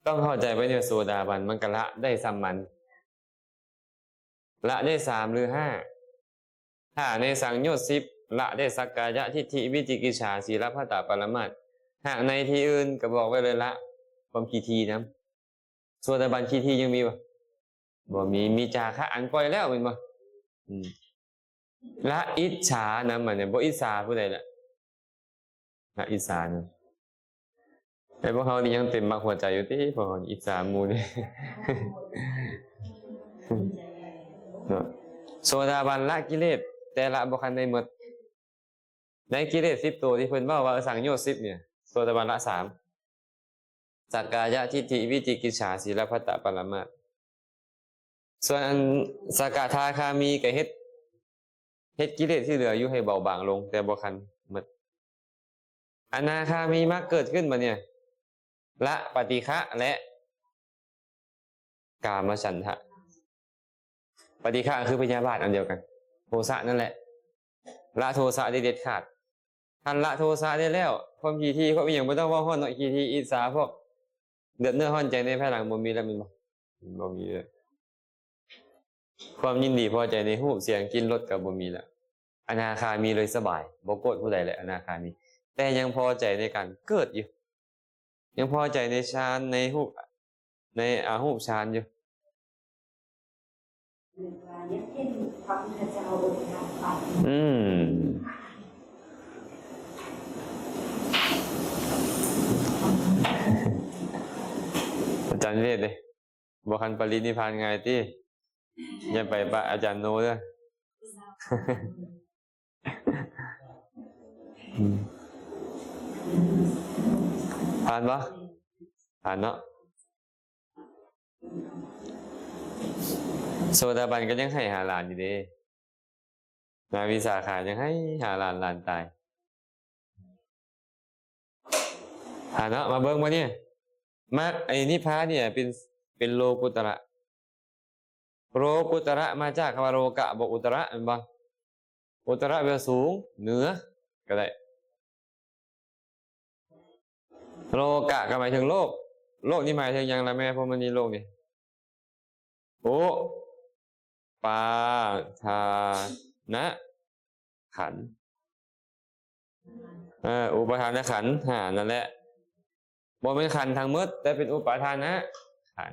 ຕ້ອງເຂົ້າໃຈໄວ້ວ່າໂສດາບັນມັນກະລະໄດ້ສ່ຳມັນ ລະໄດ້ສາມຫຼືຫ້າ. ຖ້າໃນສັງໂຍດສິບ ລະໄດ້ສັກກາຍະທິດຖິ ວິຈິກິດສາ ສີລະພັດຕະປະລະມາດ. ຫາກໃນທີ່ອື່ນກະບອກໄວ້ເລີຍ ລະຄວາມຂີ້ຖີ່ນຳ. ໂສດາບັນຂີ້ຖີ່ຍັງມີບໍ່? ບໍ່ມີ. ມີຈາຄະອັນປ່ອຍແລ້ວແມ່ນບໍ່? ອືມ ລະອິດສານຳ ອັນນີ້ບໍ່ອິດສາຜູ້ໃດລະ ລະອິດສານຳ. ແຕ່ພວກເຮົານີ້ຍັງເຕັມໝາກຫົວໃຈຢູ່ຕິ ພວກເຮົາອິດສາໝູ່ນີ້ ເນາະ. ໂສດາບັນລະກິເລດ ແຕ່ລະບໍ່ທັນໄດ້ໝົດ. ໃນກິເລດສິບໂຕທີ່ເພິ່ນເວົ້າວ່າສັງໂຍດສິບນີ້ ໂສດາບັນລະສາມ ສັກກາຍະທິດຖິ ວິຈິກິດສາ ສີລະພັດຕະປະລະມາດ. ສ່ວນອັນສະກະທາຄາມີກະເຮັດ ເຮັດກິເລດທີ່ເຫຼືອຢູ່ໃຫ້ເບົາບາງລົງ ແຕ່ບໍ່ຄັນໝົດ. ອະນາຄາມີມັກເກີດຂຶ້ນບັດນີ້ ລະປະຕິຄະ ແລະ ກາມະສັນທະ. ປະຕິຄະຄືພະຍາບາດອັນດຽວກັນ ໂທສະນັ້ນແຫຼະ ລະໂທສະໄດ້ເດັດຂາດ. ຄັນລະໂທສະໄດ້ແລ້ວ ຄວາມຂີ້ຖີ່ ຄວາມອີ່ຫຍັງບໍ່ຕ້ອງເວົ້າຮອດເນາະ ຂີ້ຖີ່ ອິດສາ ພວກເດືອດເນື້ອຮ້ອນໃຈໃນພາຍຫຼັງບໍ່ມີແລ້ວແມ່ນບໍ່? ບໍ່ມີເລີຍ. ຄວາມຍິນດີພໍໃຈໃນຮູບ ສຽງ ກິ່ນ ລົດກໍບໍ່ມີແລ້ວ. ອະນາຄາມີເລີຍສະບາຍ ບໍ່ໂກດຜູ້ໃດແຫຼະ ອະນາຄາມີ ແຕ່ຍັງພໍໃຈໃນການເກີດຢູ່ ຍັງພໍໃຈໃນຊານ ໃນຮູບ ໃນອະຮູບຊານຢູ່. ອືມ ອາຈານເວດເດ້ ບໍ່ຄັນປະລິນິບພານງ່າຍຕິ? ຢ່າໄປປະອາຈານໂນເດີ້. ອືມ ຜ່ານບໍ່? ຜ່ານເນາະ. ໂສດາບັນກໍຍັງໃຫ້ຫ້າລ້ານຢູ່ເດ້ ນາວິສາຂາຍັງໃຫ້ຫ້າລ້ານລ້ານຕາຍ. ອ່າເນາະ ມາເບິ່ງບັດນີ້ ມັກ ໄອ້ນິບພານນີ້ເປັນ ເປັນໂລກຸດຕະລະ. ໂລກຸດຕະລະມາຈາກຄຳວ່າໂລກະ ບໍ່ ອຸດຕະລະ ແມ່ນບໍ່? ອຸດຕະລະແປວ່າສູງ ເໜືອ ກໍໄດ້. ໂລກະກໍໝາຍເຖິງໂລກ. ໂລກນີ້ໝາຍເຖິງຫຍັງລະແມ່ ພວມມະນີ ໂລກນີ້? ອຸປາທານະຂັນ ເອີ ອຸປາທານະຂັນຫ້ານັ້ນແຫຼະ. ບໍ່ແມ່ນຂັນທັງໝົດ ແຕ່ເປັນອຸປາທານະຂັນ.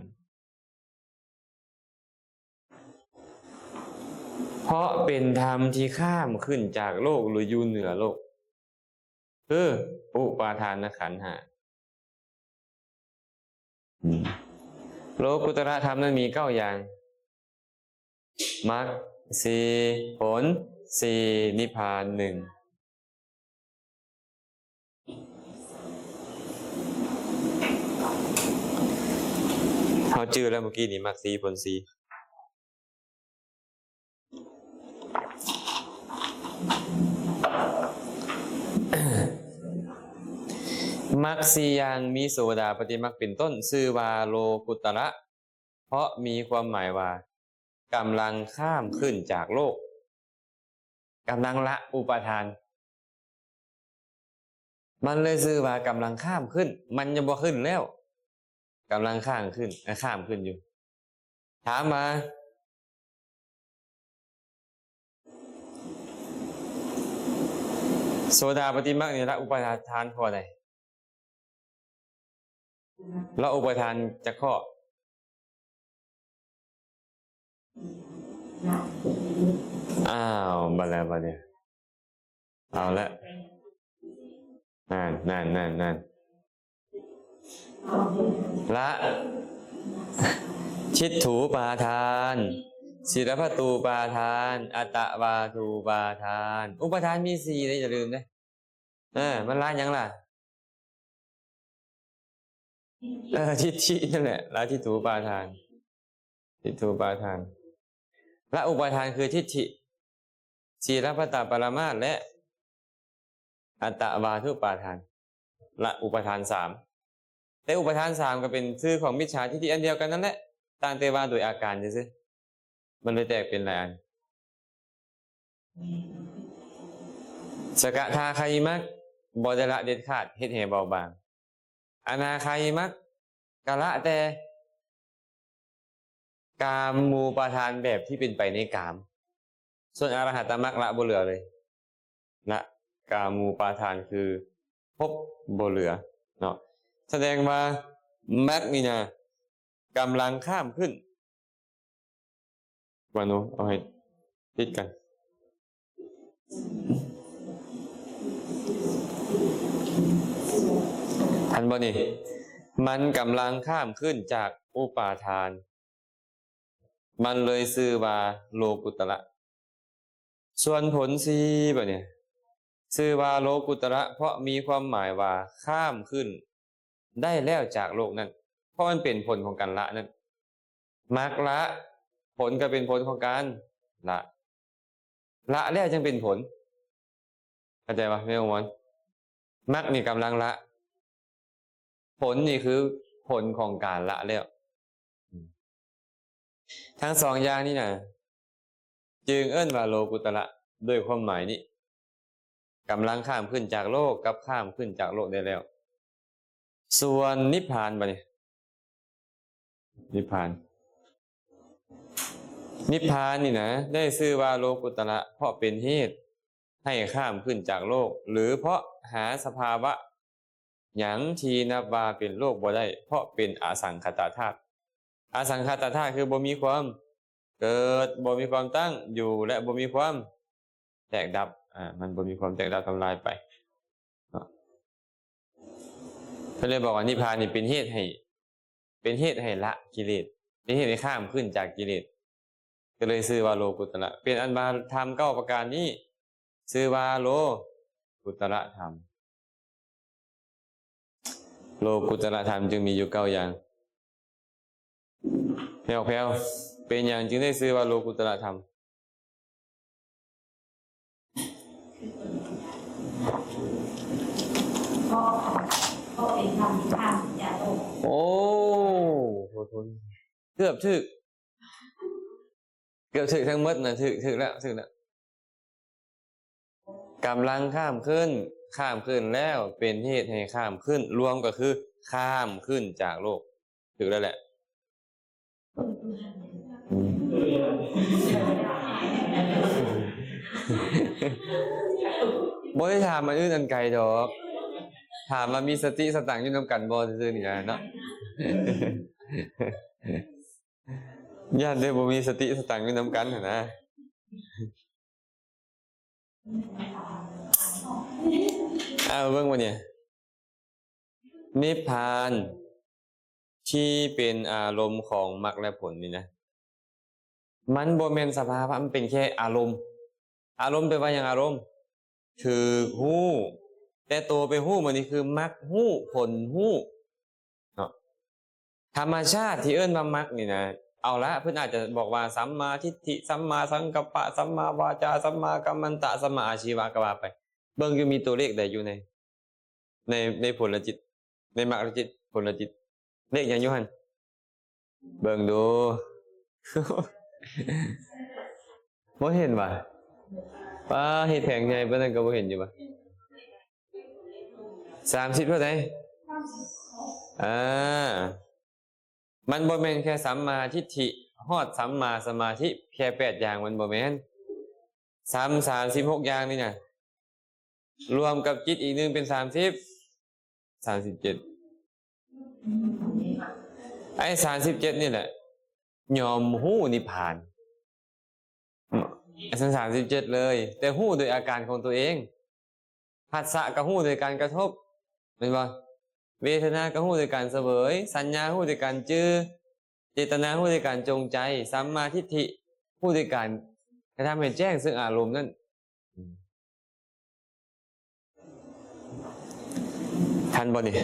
ເພາະເປັນທຳທີ່ຂ້າມຂຶ້ນຈາກໂລກ ຫຼື ຢູ່ເໜືອໂລກ ຄືອຸປາທານະຂັນຫ້າ. ອືມ ໂລກຸດຕະລະທຳນັ້ນມີເກົ້າຢ່າງ ມັກສີ່ ຜົນສີ່ ນິບພານໜຶ່ງ. ເຮົາຈື່ແລ້ວມື້ກີ້ນີ້ ມັກສີ່ ຜົນສີ່. ມັກສີ່ຢ່າງ ມີໂສດາປະຕິມັກເປັນຕົ້ນ ຊື່ວ່າໂລກຸດຕະລະ ເພາະມີຄວາມໝາຍວ່າ ກຳລັງຂ້າມຂຶ້ນຈາກໂລກ ກຳລັງລະອຸປາທານ. ມັນເລີຍຊື່ວ່າກຳລັງຂ້າມຂຶ້ນ ມັນຍັງບໍ່ຂຶ້ນແລ້ວ ກຳລັງຂ້າມຂຶ້ນ ເອີ ຂ້າມຂຶ້ນຢູ່. ຖາມວ່າ ໂສດາປະຕິມັກນີ້ລະອຸປາທານຂໍ້ໃດ? ລະອຸປາທານຈັກຂໍ້? ອ້າວ ບັດແລ້ວ ບັດນີ້ ເອົາລະ ນັ້ນ ນັ້ນ ນັ້ນ ນັ້ນ ລະ ທິฏฐูປາທານ ສີລະພັດຕູປາທານ ອັດຕະວາທູປາທານ. ອຸປາທານມີສີ່ເດ້ ຢ່າລືມເດ້. ເອີ ມັນລະຫຍັງລະ? ເອີ ທິດຖິນັ້ນແຫຼະ ລະທິດຖູປາທານ ທິດຖູປາທານ ລະອຸປາທານຄືທິດຖິ ສີລະພັດຕະປະລະມາດ ແລະ ອັດຕະວາທຸປາທານ ລະອຸປາທານສາມ. ແຕ່ອຸປາທານສາມກໍເປັນຊື່ຂອງມິດສາທິດຖິອັນດຽວກັນນັ້ນແຫຼະ ຕ່າງແຕ່ວ່າໂດຍອາການຊື່ໆ ມັນເລີຍແຕກເປັນຫຼາຍອັນ. ສະກະທາຄາມິມັກ ບໍ່ໄດ້ລະເດັດຂາດ ເຮັດໃຫ້ເບົາບາງ. ອະນາຄາມິມັກກະລະແຕ່ກາມູປາທານແບບທີ່ເປັນໄປໃນກາມ. ສ່ວນອະລະຫັດຕະມັກລະບໍ່ເຫຼືອເລີຍ ລະກາມູປາທານຄືພົບບໍ່ເຫຼືອເນາະ. ສະແດງວ່າມັກນີ້ນະ ກຳລັງຂ້າມຂຶ້ນ ວ່າໂນ ເອົາໃຫ້ຕິດກັນ ທັນບໍ່ນີ້? ມັນກຳລັງຂ້າມຂຶ້ນຈາກອຸປາທານ ມັນເລີຍຊື່ວ່າໂລກຸດຕະລະ. ສ່ວນຜົນສີ່ບາດນີ້ ຊື່ວ່າໂລກຸດຕະລະ ເພາະມີຄວາມໝາຍວ່າຂ້າມຂຶ້ນໄດ້ແລ້ວຈາກໂລກນັ້ນ ເພາະມັນເປັນຜົນຂອງການລະນັ້ນ. ມັກລະ ຜົນກໍເປັນຜົນຂອງການລະ ລະແລ້ວຈຶ່ງເປັນຜົນ. ເຂົ້າໃຈບໍ່ແມ່ອງວອນ? ມັກນີ້ກຳລັງລະ ຜົນນີ້ຄືຜົນຂອງການລະແລ້ວ. ທັງສອງຢ່າງນີ້ນະ ຈຶ່ງເອີ້ນວ່າໂລກຸດຕະລະ ດ້ວຍຄວາມໝາຍນີ້ ກຳລັງຂ້າມຂຶ້ນຈາກໂລກ ກັບຂ້າມຂຶ້ນຈາກໂລກໄດ້ແລ້ວ. ສ່ວນນິບພານບາດນີ້ ນິບພານ ນິບພານນີ້ນະ ໄດ້ຊື່ວ່າໂລກຸດຕະລະ ເພາະເປັນເຫດໃຫ້ຂ້າມຂຶ້ນຈາກໂລກ ຫຼື ເພາະຫາສະພາວະຫຍັງທີ່ນັບວ່າເປັນໂລກບໍ່ໄດ້ ເພາະເປັນອະສັງຂະຕະທາດ. ອະສັງຂະຕະທາດຄືບໍ່ມີຄວາມເກີດ ບໍ່ມີຄວາມຕັ້ງຢູ່ ແລະ ບໍ່ມີຄວາມແຕກດັບ. ອາ ມັນບໍ່ມີຄວາມແຕກດັບທຳລາຍໄປເນາະ. ເພິ່ນເລີຍບອກວ່ານິບພານນີ້ເປັນເຫດໃຫ້ ເປັນເຫດໃຫ້ລະກິເລດ ເປັນເຫດໃຫ້ຂ້າມຂຶ້ນຈາກກິເລດ ກໍເລີຍຊື່ວ່າໂລກຸດຕະລະ. ເປັນອັນວ່າທຳເກົ້າປະການນີ້ຊື່ວ່າໂລກຸດຕະລະທຳ. ໂລກຸດຕະລະທຳຈຶ່ງມີຢູ່ເກົ້າຢ່າງ. ແພວໆ ເປັນຫຍັງຈຶ່ງໄດ້ຊື່ວ່າໂລກຸດຕະລະທຳ? ເພາະ ເພາະເປັນທຳທີ່ຂ້າມຈາກໂລກ. ໂອ້ ໂທດໆ ເກືອບຖືກ ເກືອບຖືກທັງໝົດນະ ຖືກ ຖືກແລ້ວ ຖືກແລ້ວ. ກຳລັງຂ້າມຂຶ້ນ ຂ້າມຂຶ້ນແລ້ວ ເປັນເຫດໃຫ້ຂ້າມຂຶ້ນ ລວມກໍຄືຂ້າມຂຶ້ນຈາກໂລກ. ຖືກແລ້ວແຫຼະ. ອືມ ບໍ່ໄດ້ຖາມອັນອື່ນອັນໄກດອກ ຖາມວ່າມີສະຕິສະຕັງຢູ່ນຳກັນບໍ່ຊື່ໆນີ້ນະເນາະ. ຢ້ານແຕ່ບໍ່ມີສະຕິສະຕັງຢູ່ນຳກັນຫັ້ນນະ. ເອົາເບິ່ງບັດນີ້ ນິບພານທີ່ເປັນອາລົມຂອງມັກ ແລະ ຜົນນີ້ນະ ມັນບໍ່ແມ່ນສະພາວະ ມັນເປັນແຄ່ອາລົມ. ອາລົມແປວ່າຫຍັງ? ອາລົມຖືກຮູ້ ແຕ່ໂຕໄປຮູ້ມັນນີ້ຄືມັກຮູ້ ຜົນຮູ້ເນາະ. ທຳມະຊາດທີ່ເອີ້ນວ່າມັກນີ້ນະ ເອົາລະ ເພິ່ນອາດຈະບອກວ່າ ສຳມາທິດຖິ ສຳມາສັງກັບປະ ສຳມາວາຈາ ສຳມາກັມມັນຕະ ສຳມາອາຊີວະ ກໍວ່າໄປ. ເບິ່ງຢູ່ ມີຕົວເລກໃດຢູ່ໃນ ໃນ ໃນຜົນລະຈິດ ໃນມັກລະຈິດ ຜົນລະຈິດ ເລກຫຍັງຢູ່ຫັ້ນ? ເບິ່ງດູ ບໍ່ເຫັນຫວາ? ປ້າ ເຮັດແຜງໃຫຍ່ປານນັ້ນກໍບໍ່ເຫັນຢູ່ຫວາ? ສາມສິບເທົ່າໃດ? ອ່າ ມັນບໍ່ແມ່ນແຄ່ສຳມາທິດຖິ ຮອດສຳມາສະມາທິ ແຄ່ແປດຢ່າງ ມັນບໍ່ແມ່ນ. ສາມ ສາມສິບຫົກຢ່າງນີ້ນະ ລວມກັບຈິດອີກໜຶ່ງເປັນສາມສິບ ສາມສິບເຈັດ. ໄອ້ສາມສິບເຈັດນີ້ແຫຼະ ຍອມຮູ້ນິບພານ. ອັນສາມສິບເຈັດເລີຍ ແຕ່ຮູ້ໂດຍອາການຂອງຕົວເອງ. ພັດສະກໍຮູ້ໂດຍການກະທົບ ແມ່ນບໍ່? ເວທະນາກໍຮູ້ໂດຍການສະເຫວີຍ, ສັນຍາຮູ້ໂດຍການຈື່, ເຈດຕະນາຮູ້ໂດຍການຈົງໃຈ, ສຳມາທິດຖິຮູ້ໂດຍການກະທຳໃຫ້ແຈ້ງເຊິ່ງອາລົມນັ້ນ. ທັນບໍ່ນີ້?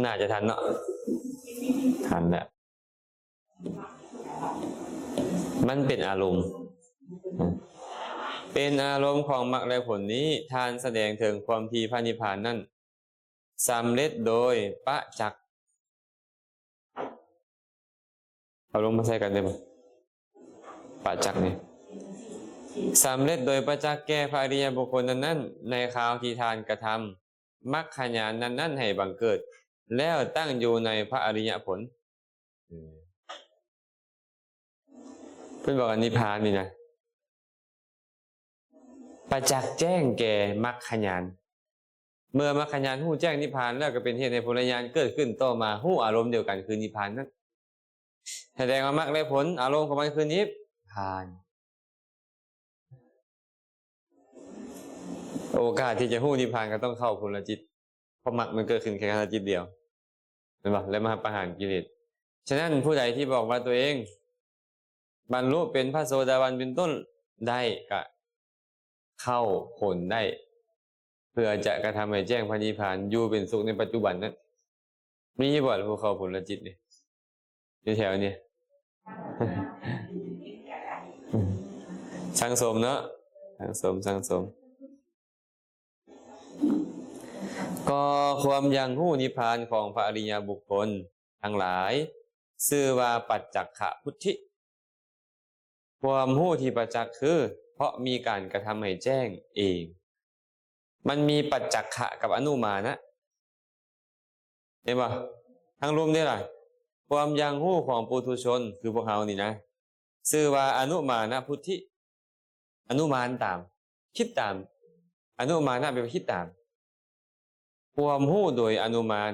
ໜ້າຈະທັນເນາະ. ທັນແລ້ວ. ມັນເປັນອາລົມ ເປັນອາລົມຂອງມັກ ແລະ ຜົນນີ້ ທ່ານສະແດງເຖິງຄວາມທີ່ພະນິບພານນັ້ນສຳເລັດໂດຍປະຈັກ. ເອົາລົງມາໃສ່ກັນໄດ້ບໍ່? ປະຈັກນີ້ ສຳເລັດໂດຍປະຈັກແກ່ພະອະລິຍະບຸກຄົນນັ້ນໆ ໃນຄາວທີ່ທ່ານກະທຳມັກຂະຍານນັ້ນໆໃຫ້ບັງເກີດ ແລ້ວຕັ້ງຢູ່ໃນພະອະລິຍະຜົນ. ເພິ່ນບອກວ່ານິບພານນີ້ນະ ປະຈັກແຈ້ງແກ່ມັກຂະຍານ. ເມື່ອມັກຂະຍານຮູ້ແຈ້ງນິບພານແລ້ວ ກໍເປັນເຫດໃຫ້ຜົນລະຍານເກີດຂຶ້ນຕໍ່ມາ ຮູ້ອາລົມດຽວກັນຄືນິບພານນັ້ນ. ສະແດງວ່າມັກ ແລະ ຜົນ ອາລົມຂອງມັນຄືນິບພານ. ໂອກາດທີ່ຈະຮູ້ນິບພານກໍຕ້ອງເຂົ້າຜົນລະຈິດ ເພາະມັກມັນເກີດຂຶ້ນແຄ່ຂະນະຈິດດຽວ ແມ່ນບໍ່? ແລະ ມາປະຫານກິເລດ. ສະນັ້ນ ຜູ້ໃດທີ່ບອກວ່າຕົວເອງບັນລຸເປັນພະໂສດາບັນເປັນຕົ້ນໄດ້ ກະເຂົ້າຜົນໄດ້ ເພື່ອຈະກະທຳໃຫ້ແຈ້ງພະນິບພານ ຢູ່ເປັນສຸກໃນປັດຈຸບັນນັ້ນ. ມີຢູ່ບໍ່ຜູ້ເຂົ້າຜົນລະຈິດນີ້? ຢູ່ແຖວນີ້ ສ ສັງສົມເນາະ ສັງສົມ ສັງສົມ. ກໍຄວາມຢ່າງຮູ້ນິບພານຂອງພະອະລິຍະບຸກຄົນທັງຫຼາຍ ຊື່ວ່າປັດຈັກຂະພຸດທິ. ຄວາມຮູ້ທີ່ປະຈັກຄື ເພາະມີການກະທຳໃຫ້ແຈ້ງເອງ. ມັນມີປັດຈັກຂະກັບອະນຸມານະ ເຫັນບໍ່? ທາງລຸ່ມເດ້ລະ ຄວາມຢ່າງຮູ້ຂອງປຸຖຸຊົນ ຄືພວກເຮົານີ້ນະ ຊື່ວ່າອະນຸມານະພຸດທິ. ອະນຸມານຕາມ ຄິດຕາມ ອະນຸມານະແປວ່າຄິດຕາມ ຄວາມຮູ້ໂດຍອະນຸມານ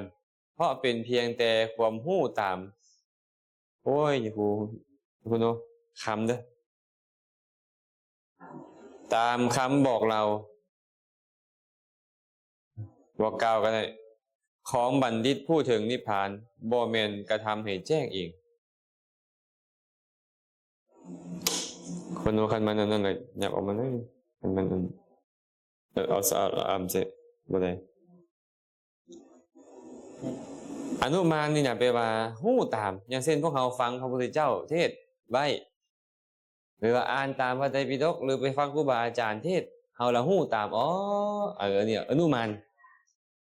ເພາະເປັນພຽງແຕ່ຄວາມຮູ້ຕາມ ໂອ້ຍ ຄູ ຄູໂນ ຄຳເດີ້ ຕາມຄຳບອກເລົ່າ ບອກກ່າວກໍໄດ້ ຂອງບັນດິດຜູ້ເຖິງນິບພານ ບໍ່ແມ່ນກະທຳໃຫ້ແຈ້ງເອງ. ເພິ່ນວ່າຄັນມັນອັນນັ້ນລະ ຫຍັບອອກມາໜ້ອຍ ຄັນມັນອັນ ເອີ ເອົາສະອາມໃສ່ບໍ່ໄດ້. ອະນຸມານນີ້ນະ ແປວ່າຮູ້ຕາມ ຢ່າງເຊັ່ນ ພວກເຮົາຟັງພະພຸດທະເຈົ້າເທດໄວ້ ຫຼືວ່າອ່ານຕາມພະໄຕປິດົກ ຫຼືໄປຟັງຄູບາອາຈານເທດ ເຮົາລະຮູ້ຕາມ ອໍ ເອີ ອັນນີ້ອະນຸມານ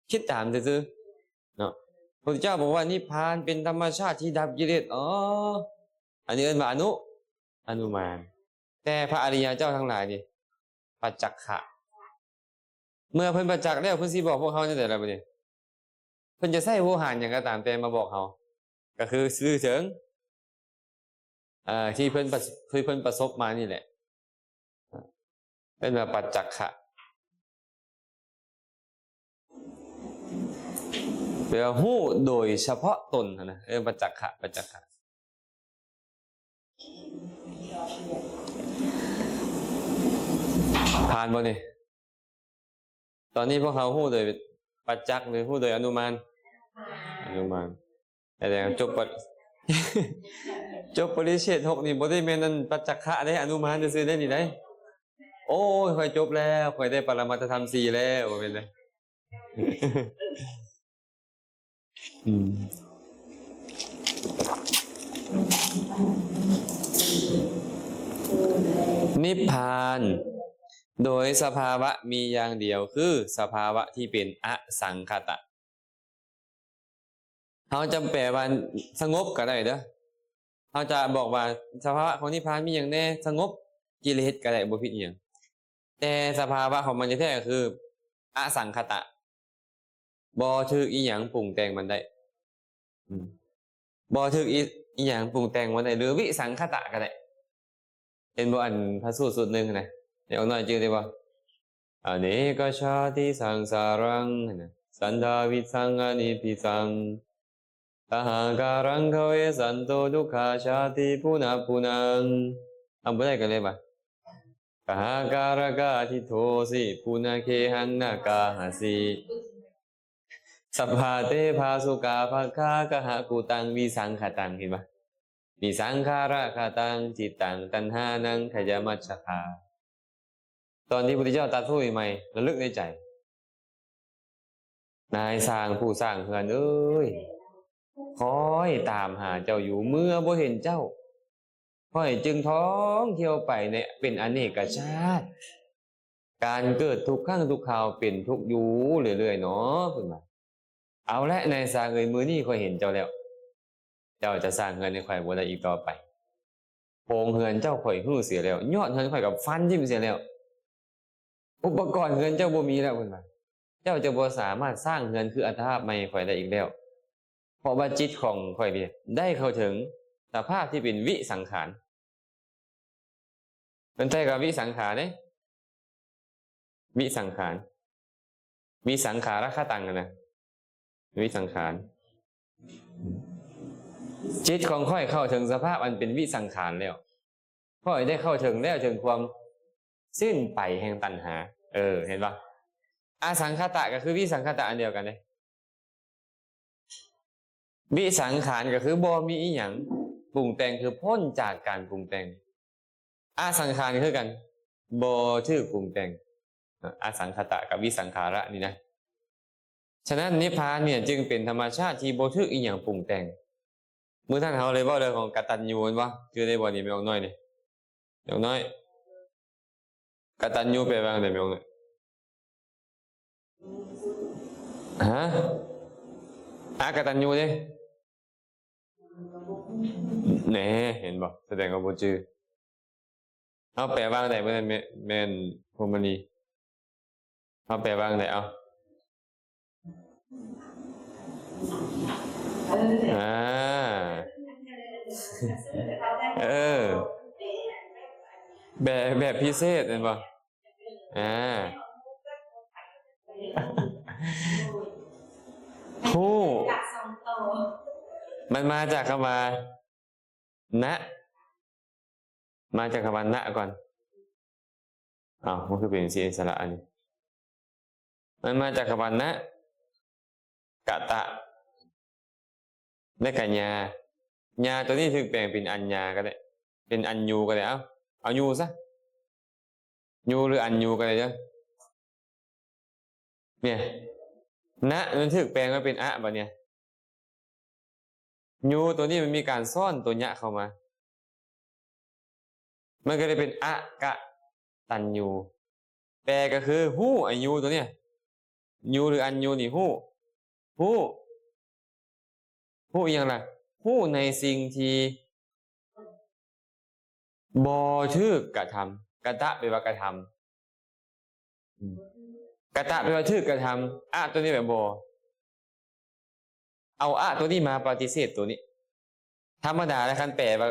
ຄິດຕາມຊື່ໆເນາະ. ພະພຸດທະເຈົ້າບອກວ່ານິບພານເປັນທຳມະຊາດທີ່ດັບກິເລດ ອໍ ອັນນີ້ເອີ້ນວ່າອະນຸ ອະນຸມານ. ແຕ່ພະອະລິຍະເຈົ້າທັງຫຼາຍນີ້ ປັດຈັກຂະ ເມື່ອເພິ່ນປະຈັກແລ້ວ ເພິ່ນຊິບອກພວກເຮົາແນວໃດລະບາດນີ້? ເພິ່ນຈະໃຊ້ໂວຫານຫຍັງກໍຕາມແຕ່ມາບອກເຮົາ ກໍຄືຊື່ເຖິງ ເອີ ທີ່ເພິ່ນປະ ທີ່ເພິ່ນປະສົບມານີ້ແຫຼະ ເອີ້ນວ່າປັດຈັກຂະ ແປວ່າຮູ້ໂດຍສະເພາະຕົນຫັ້ນນະ ເອີ້ນປັດຈັກຂະ ປັດຈັກຂະ. ຜ່ານບໍ່ນີ້? ຕອນນີ້ພວກເຮົາຮູ້ໂດຍປັດຈັກ ຫຼືຮູ້ໂດຍອະນຸມານ? ອະນຸມານ. ແສດງຈົບປະ ຈົບປະລິເຊດຫົກນີ້ ບໍ່ໄດ້ແມ່ນອັນປັດຈັກຂະເດ້ ອະນຸມານຊື່ໆເດ້ນີ້ໄດ໋. ໂອ້ຍ ຂ້ອຍຈົບແລ້ວ ຂ້ອຍໄດ້ປະລະມັດທະທຳສີ່ແລ້ວ ບໍ່ແມ່ນເດ້. ອືມ ນິບພານໂດຍສະພາວະມີຢ່າງດຽວ ຄືສະພາວະທີ່ເປັນອະສັງຄະຕະ. ເຮົາຈະແປວ່າສະຫງົບກໍໄດ້ເດີ້. ເຮົາຈະບອກວ່າສະພາວະຂອງນິບພານມີຫຍັງແດ່? ສະຫງົບ ກິເລດກໍໄດ້ ບໍ່ຜິດອີ່ຫຍັງ. ແຕ່ສະພາວະຂອງມັນແທ້ໆກໍຄືອະສັງຄະຕະ ບໍ່ຖືກອີ່ຫຍັງປຸງແຕ່ງມັນໄດ້ ອືມ ບໍ່ຖືກອີ່ ອີ່ຫຍັງປຸງແຕ່ງມັນໄດ້ ຫຼືວິສັງຄະຕະກໍໄດ້. ເຫັນບໍ່ ອັນພະສູດຊຸດໜຶ່ງຫັ້ນນະ ເດັກນ້ອຍຈື່ໄດ້ບໍ່? ອະເນກະຊາຕິສັງສາລັງຫັ້ນນະ ສັນດາວິສັງອະນິບພິສັງ ຕະຫາກາລັງຄະເວສັນໂຕ ທຸກຂາຊາຕິປຸນະປຸນະ. ເອົາ ບໍ່ໄດ້ກໍເລີຍວ່າ ກະຫາກາລະກາທິໂທຊິ ປຸນະເຄຫັງນະກາຫາຊິ ສັບພາເຕພາສຸກາພັກຂາ ກະຫະກຸຕັງວິສັງຂະຕັງ. ເຫັນບໍ່? ວິສັງຂາຣະຄະຕັງ ຈິດຕັງຕັນຫານັງຂະຍະມັດສະຄາ. ຕອນທີ່ພຸດທະເຈົ້າຕັດຮູ້ໃໝ່ໆ ລະລຶກໃນໃຈ ນາຍຊ່າງຜູ້ສ້າງເຮືອນເອີຍ, ຂ້ອຍຕາມຫາເຈົ້າຢູ່ ເມື່ອບໍ່ເຫັນເຈົ້າ, ຂ້ອຍຈຶ່ງທ່ອງທ່ຽວໄປໃນເປັນອະເນກະຊາດ, ການເກີດທຸກຄັ້ງທຸກຄາວເປັນທຸກຢູ່ເລື້ອຍໆເນາະ ເພິ່ນວ່າ. ເອົາແລະ ນາຍຊ່າງເອີຍ, ມື້ນີ້ຂ້ອຍເຫັນເຈົ້າແລ້ວ, ເຈົ້າຈະສ້າງເຮືອນໃຫ້ຂ້ອຍບໍ່ໄດ້ອີກຕໍ່ໄປ. ໂຄງເຮືອນເຈົ້າຂ້ອຍຮື້ເສຍແລ້ວ, ຍອດເຮືອນຂ້ອຍກໍຟັນຖິ້ມເສຍແລ້ວ. ອຸປະກອນເຮືອນເຈົ້າບໍ່ມີແລ້ວ, ເພິ່ນວ່າ. ເຈົ້າຈະບໍ່ສາມາດສ້າງເຮືອນຄືອັດຕະພາບໃໝ່ໃຫ້ຂ້ອຍໄດ້ອີກແລ້ວ, ເພາະວ່າຈິດຂອງຂ້ອຍນີ້ໄດ້ເຂົ້າເຖິງສະພາບທີ່ເປັນວິສັງຂານ. ເພິ່ນໃຊ້ຄຳວ່າວິສັງຂານເດ້, ວິສັງຂານ, ວິສັງຂາຣະຄະຕັງຫັ້ນນະ. ວິສັງຂານ. ຈິດຂອງຂ້ອຍເຂົ້າເຖິງສະພາບອັນເປັນວິສັງຂານແລ້ວ. ຂ້ອຍໄດ້ເຂົ້າເຖິງແລ້ວ ເຖິງຄວາມສິ້ນໄປແຫ່ງຕັນຫາ. ເອີ ເຫັນບໍ່? ອະສັງຄະຕະກໍຄືວິສັງຄະຕະອັນດຽວກັນເດ້. ວິສັງຂານກໍຄືບໍ່ມີອີ່ຫຍັງປຸງແຕ່ງ, ຄືພົ້ນຈາກການປຸງແຕ່ງ. ອະສັງຂານຄືກັນ, ບໍ່ຖືກປຸງແຕ່ງ. ອະສັງຄະຕະກັບວິສັງຂາຣະນີ້ນະ. ສະນັ້ນ ນິບພານນີ້ຈຶ່ງເປັນທຳມະຊາດທີ່ບໍ່ຖືກອີ່ຫຍັງປຸງແຕ່ງ. ມື້ນັ້ນເຮົາໄດ້ເວົ້າເລື່ອງຂອງກະຕັນຍູແມ່ນບໍ່? ຈື່ໄດ້ບໍ່ນີ້ ແມ່ນອກນ້ອຍນີ້? ແມ່ນອກນ້ອຍ. ກະຕັນຍູແປວ່າຈັ່ງໃດແມ່ນ? ຮະ? ອາກະຕັນຍູເດ້? ແນ່ ເຫັນບໍ່? ສະແດງວ່າບໍ່ຈື່. ເຮົາແປວ່າຈັ່ງໃດ? ແມ່ນ ແມ່ນ ແມ່ນ ພວມມະນີ ເຮົາແປວ່າຈັ່ງໃດ? ເອົາ ອ່າ ເອີ ແບບ ແບບພິເສດແມ່ນບໍ່? ອ່າ ຮູ້ ມັນມາຈາກຄຳວ່າ ນະ ມາຈາກຄຳວ່ານະກ່ອນ. ເອົ້າ ມັນຄືເປັນຈັ່ງຊີ້ ສະຫຼະອັນນີ້ ມັນມາຈາກຄຳວ່ານະ ກະຕະ ແລະກະຍາ. ຍາຕົວນີ້ຖືກແປງເປັນອັນຍາກໍໄດ້ ເປັນອັນຍູກໍໄດ້. ເອົາ ເອົາຍູຊະ ຍູ ຫຼື ອັນຍູກໍໄດ້ເດີ. ເນຍ ນະ ມັນຖືກແປງມາເປັນອະ ບາດເນຍ ຍູຕົວນີ້ມັນມີການຊ້ອນຕົວຍະເຂົ້າມາ ມັນກໍເລີຍເປັນ ອະກະຕັນຍູ. ແປກໍຄືຮູ້ ອາຍຸຕົວເນຍ ຍູ ຫຼື ອັນຍູນີ້ ຮູ້ ຮູ້ ຮູ້ອີ່ຫຍັງລະ? ຮູ້ໃນສິ່ງທີ່ບໍ່ຖືກກະທຳ. ກະຕະ ແປວ່າກະທຳ. ອືມ ກະຕະ ແປວ່າຖືກກະທຳ. ອະ ຕົວນີ້ແປວ່າບໍ່. ເອົາ ອະ ຕົວນີ້ມາປະຕິເສດຕົວນີ້. ທຳມະດາແລ້ວ ຄັນແປວ່າ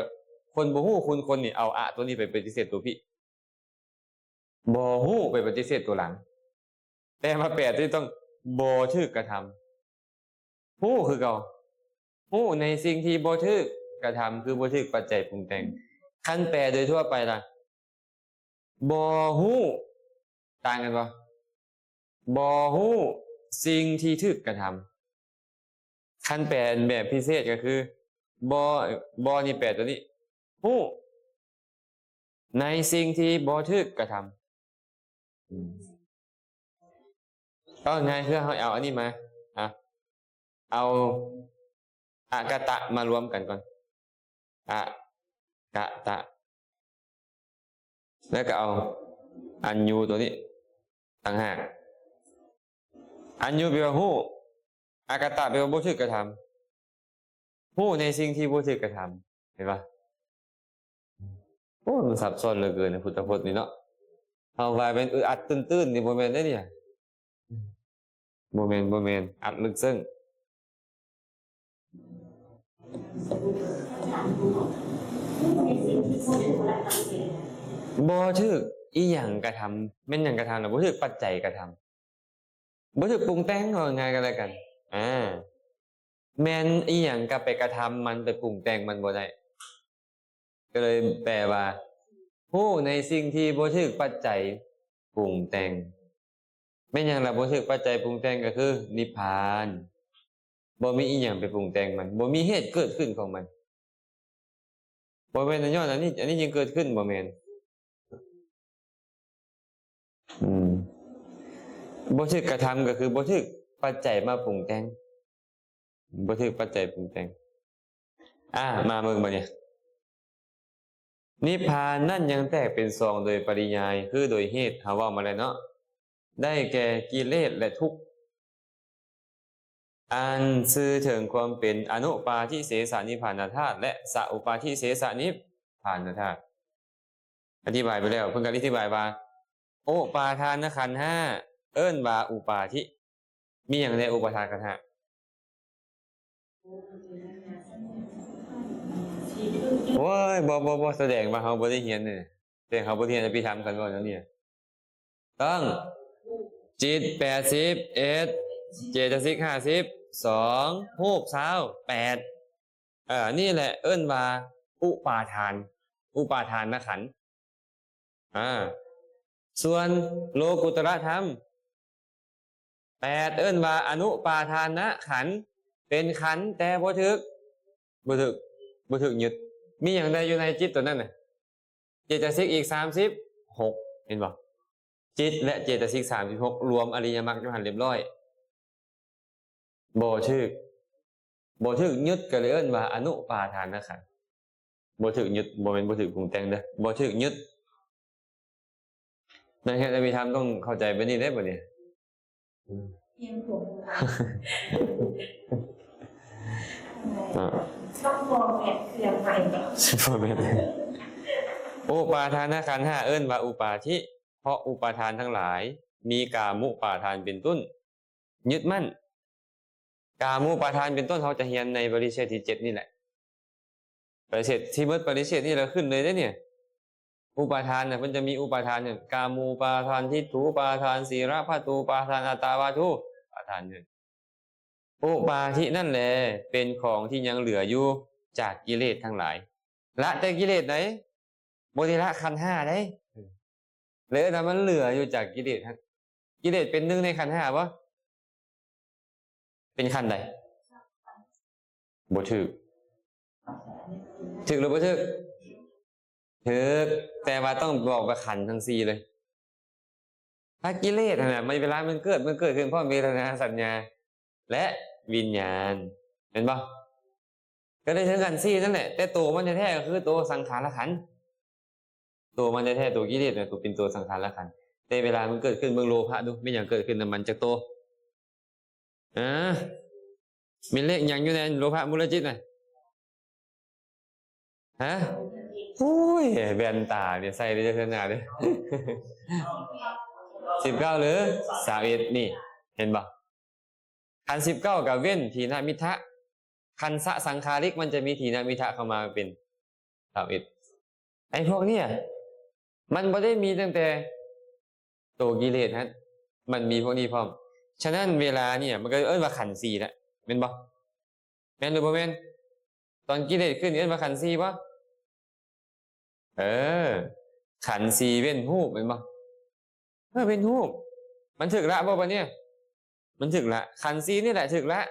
ຄົນບໍ່ຮູ້ຄຸນຄົນນີ້ ເອົາ ອະ ຕົວນີ້ໄປປະຕິເສດຕົວພີ້. ບໍ່ຮູ້ໄປປະຕິເສດຕົວຫຼັງ. ແຕ່ມາແປຕົວນີ້ຕ້ອງບໍ່ຖືກກະທຳ. ຮູ້ຄືເກົ່າ. ຮູ້ໃນສິ່ງທີ່ບໍ່ຖືກກະທຳ ຄືບໍ່ຖືກປັດໄຈປຸງແຕ່ງ. ຄັນແປໂດຍທົ່ວໄປລະ ບໍ່ຮູ້ ຕ່າງກັນບໍ່? ບໍ່ຮູ້ສິ່ງທີ່ຖືກກະທຳ. ຄັນແປແບບພິເສດກໍຄື ບໍ່ ບໍ່ນີ້ແປຕົວນີ້ ຮູ້ໃນສິ່ງທີ່ບໍ່ຖືກກະທຳ. ອືມ ເອົາງ່າຍ ຄືເຮົາເອົາອັນນີ້ມາ ອະ ເອົາ ອາກະຕະ ມາລວມກັນກ່ອນ. ອາກະຕະ ແລ້ວກໍເອົາອັນຍູຕົວນີ້ຕ່າງຫາກ. ອັນຍູແປວ່າຮູ້ ອາກະຕະແປວ່າບໍ່ຖືກກະທຳ. ຮູ້ໃນສິ່ງທີ່ບໍ່ຖືກກະທຳ. ເຫັນບໍ່? ໂອ້ ມັນຊັບຊ້ອນເຫຼືອເກີນ ພຸດທະພົດນີ້ເນາະ. ເຮົາວ່າແມ່ນອຶດອັດຕື້ນໆ ນີ້ບໍ່ແມ່ນເດ້ນີ້. ບໍ່ແມ່ນ ບໍ່ແມ່ນ ອັດເລິກເຊິ່ງ. ບໍ່ຖືກອີ່ຫຍັງກະທຳ. ແມ່ນຫຍັງກະທຳລະ? ບໍ່ຖືກປັດໄຈກະທຳ. ບໍ່ຖືກປຸງແຕ່ງ ເວົ້າງ່າຍໆ ກໍແລ້ວກັນ. ອາ ແມ່ນອີ່ຫຍັງກໍໄປກະທຳມັນ ໄປປຸງແຕ່ງມັນບໍ່ໄດ້. ກໍເລີຍແປວ່າ ຮູ້ໃນສິ່ງທີ່ບໍ່ຖືກປັດໄຈປຸງແຕ່ງ. ແມ່ນຫຍັງລະບໍ່ຖືກປັດໄຈປຸງແຕ່ງ? ກໍຄືນິບພານ. ບໍ່ມີອີ່ຫຍັງໄປປຸງແຕ່ງມັນ. ບໍ່ມີເຫດເກີດຂຶ້ນຂອງມັນ. ບໍ່ແມ່ນຍ້ອນອັນນີ້ ອັນນີ້ຈຶ່ງເກີດຂຶ້ນ. ບໍ່ແມ່ນ. ອືມ ບໍ່ຖືກກະທຳ ກໍຄືບໍ່ຖືກປັດໄຈມາປຸງແຕ່ງ. ບໍ່ຖືກປັດໄຈປຸງແຕ່ງ. ອາ ມາເບິ່ງບາດນີ້. ນິບພານນັ້ນຍັງແຕກເປັນສອງໂດຍປະລິຍາຍ ຄືໂດຍເຫດ ເຮົາເວົ້າມາແລ້ວເນາະ. ໄດ້ແກ່ກິເລດ ແລະ ທຸກ ອັນຊື່ເຖິງຄວາມເປັນອະນຸປາທິເສສະນິບພານະທາດ ແລະ ສະອຸປາທິເສສະນິບພານະທາດ. ອະທິບາຍໄປແລ້ວ ເພິ່ນກໍອະທິບາຍວ່າ ໂອປາທານະຂັນຫ້າ ເອີ້ນວ່າອຸປາທິ. ມີຫຍັງແດ່ ອຸປາທານຂັນຫ້າ? ໂອ້ຍ ບໍ່ ບໍ່ ບໍ່ ສະແດງວ່າເຮົາບໍ່ໄດ້ຮຽນເດ້. ແຕ່ເຮົາບໍ່ຮຽນອະພິທຳ ຄັນເວົ້າແນວນີ້ ຕ້ອງຈິດແປດສິບເອັດ ເຈຕະສິກຫ້າສິບສອງ ຮູບຊາວແປດ. ເອີ ນີ້ແຫຼະເອີ້ນວ່າອຸປາທານ ອຸປາທານນະຂັນ. ອາ ສ່ວນໂລກຸດຕະລະທຳ ແປດ ເອີ້ນວ່າອະນຸປາທານນະຂັນ ເປັນຂັນແຕ່ບໍ່ຖືກ ບໍ່ຖືກ ບໍ່ຖືກຍຶດ. ມີຫຍັງແດ່ຢູ່ໃນຈິດຕົວນັ້ນນະ? ເຈຕະສິກອີກສາມສິບຫົກ ເຫັນບໍ່? ຈິດ ແລະ ເຈຕະສິກສາມສິບຫົກ ລວມອະລິຍະມັກຢູ່ຫັ້ນລຽບລ້ອຍ. ບໍ່ຖືກ ບໍ່ຖືກຍຶດ ກໍເລີຍເອີ້ນວ່າອະນຸປາທານນະຂັນ. ບໍ່ຖືກຍຶດ ບໍ່ແມ່ນບໍ່ຖືກປຸງແຕ່ງເດີ ບໍ່ຖືກຍຶດ. ນັກຮຽນອະພິທຳຕ້ອງເຂົ້າໃຈແບບນີ້ເດ້ບັດນີ້. ຮຽນຜົມ ອາ ຕ້ອງຟອແມັດເຄື່ອງໃໝ່ ຟອແມັດ. ອຸປາທານະຂັນຫ້າເອີ້ນວ່າອຸປາທິ ເພາະອຸປາທານທັງຫຼາຍ ມີກາມຸປາທານເປັນຕົ້ນ ຍຶດໝັ້ນ. ກາມຸປາທານເປັນຕົ້ນ ເຮົາຈະຮຽນໃນປະລິເຊດທີເຈັດນີ້ແຫຼະ. ປະລິເຊດ ທີ່ໝົດປະລິເຊດນີ້ລະຂຶ້ນເລີຍເດ້ນີ້. ອຸປາທານນະ ເພິ່ນຈະມີອຸປາທານ ກາມຸປາທານ ທິฏຖູປາທານ ສີລະພັດຕູປາທານ ອັດຕາວາທູປາທານ. ອຸປາທິນັ້ນແລ ເປັນຂອງທີ່ຍັງເຫຼືອຢູ່ຈາກກິເລດທັງຫຼາຍ. ລະແຕ່ກິເລດໃດ? ບໍ່ໄດ້ລະຂັນຫ້າໃດ. ເລີຍນະ ມັນເຫຼືອຢູ່ຈາກກິເລດ. ກິເລດເປັນໜຶ່ງໃນຂັນຫ້າບໍ່? ເປັນຂັ້ນໃດ? ບໍ່ຖືກ. ຖືກຫຼືບໍ່ຖືກ? ຖືກ, ແຕ່ວ່າຕ້ອງບອກວ່າຂັນທັງສີ່ເລີຍ. ຖ້າກິເລດຫັ້ນນະ ມັນເວລາມັນເກີດ, ມັນເກີດຂຶ້ນພ້ອມເວທະນາ, ສັນຍາ ແລະ ວິນຍານ, ແມ່ນບໍ່? ກໍໄດ້ເຖິງຂັ້ນສີ່ນັ້ນແຫຼະ, ແຕ່ໂຕມັນແທ້ໆກໍຄືໂຕສັງຂາລະຂັນ. ໂຕມັນແທ້ໆ ໂຕກິເລດນະ ໂຕເປັນໂຕສັງຂາລະຂັນ. ແຕ່ເວລາມັນເກີດຂຶ້ນ, ເບິ່ງໂລພະດູ, ແມ່ນຫຍັງເກີດຂຶ້ນນຳມັນຈັກໂຕ? ເອີ ມີເລກຫຍັງຢູ່ໃນໂລພະມູນລະຈິດນະ? ຮະ? ໂອ້ຍ ແວ່ນຕານີ້ໃສ່ໄດ້ຈັກເທື່ອໜ້າເດ້. ສິບເກົ້າ ຫຼື ຊາວເອັດ ນີ້ ເຫັນບໍ່? ຄັນສິບເກົ້າກໍເວັ້ນທີນະມິດທະ, ຄັນສະສັງຂາລິກ ມັນຈະມີທີນະມິດທະເຂົ້າມາເປັນຊາວເອັດ. ໄອ້ພວກເນີ້ຍ ມັນບໍ່ໄດ້ມີຕັ້ງແຕ່ໂຕກິເລດຫັ້ນ, ມັນມີພວກນີ້ພ້ອມ. ສະນັ້ນເວລາເນີ້ຍ ມັນກໍເອີ້ນວ່າຂັນສີ່ແຫຼະ ແມ່ນບໍ່? ແມ່ນຫຼືບໍ່ແມ່ນ? ຕອນກິເລດຂຶ້ນເອີ້ນວ່າຂັນສີ່ບໍ່? ເອີ ຂັນສີ່ເວັ້ນຮູບແມ່ນບໍ່? ເອີ ເວັ້ນຮູບ. ມັນຖືກລະບໍ່ບັດນີ້? ມັນຖືກລະ. ຂັນສີ່ນີ້ແຫຼະຖືກລະ.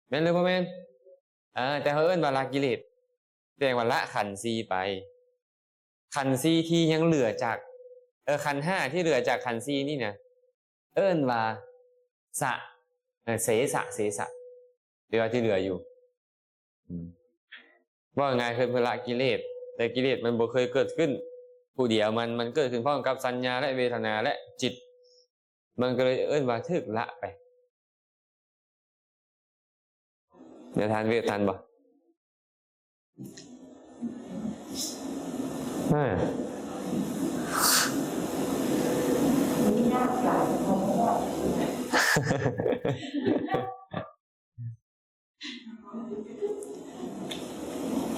ແມ່ນຫຼືບໍ່ແມ່ນ? ເອີ ແຕ່ເຮົາເອີ້ນວ່າລະກິເລດ, ແຕ່ວ່າລະຂັນສີ່ໄປ. ຂັນສີ່ທີ່ຍັງເຫຼືອຈາກ ເອີ ຂັນຫ້າທີ່ເຫຼືອຈາກຂັນສີ່ນີ້ນະ ເອີ້ນວ່າສະ ເອີ ເສສະ ເສສະ ແປວ່າທີ່ເຫຼືອຢູ່. ອືມ ເວົ້າງ່າຍໆ ຄືເພິ່ນລະກິເລດ, ແຕ່ກິເລດມັນບໍ່ເຄີຍເກີດຂຶ້ນຜູ້ດຽວ, ມັນ ມັນເກີດຂຶ້ນພ້ອມກັບສັນຍາ ແລະ ເວທະນາ ແລະ ຈິດ, ມັນກໍເລີຍເອີ້ນວ່າຖືກລະໄປ. ແນວທ່ານເວບທັນບໍ່? ເອີ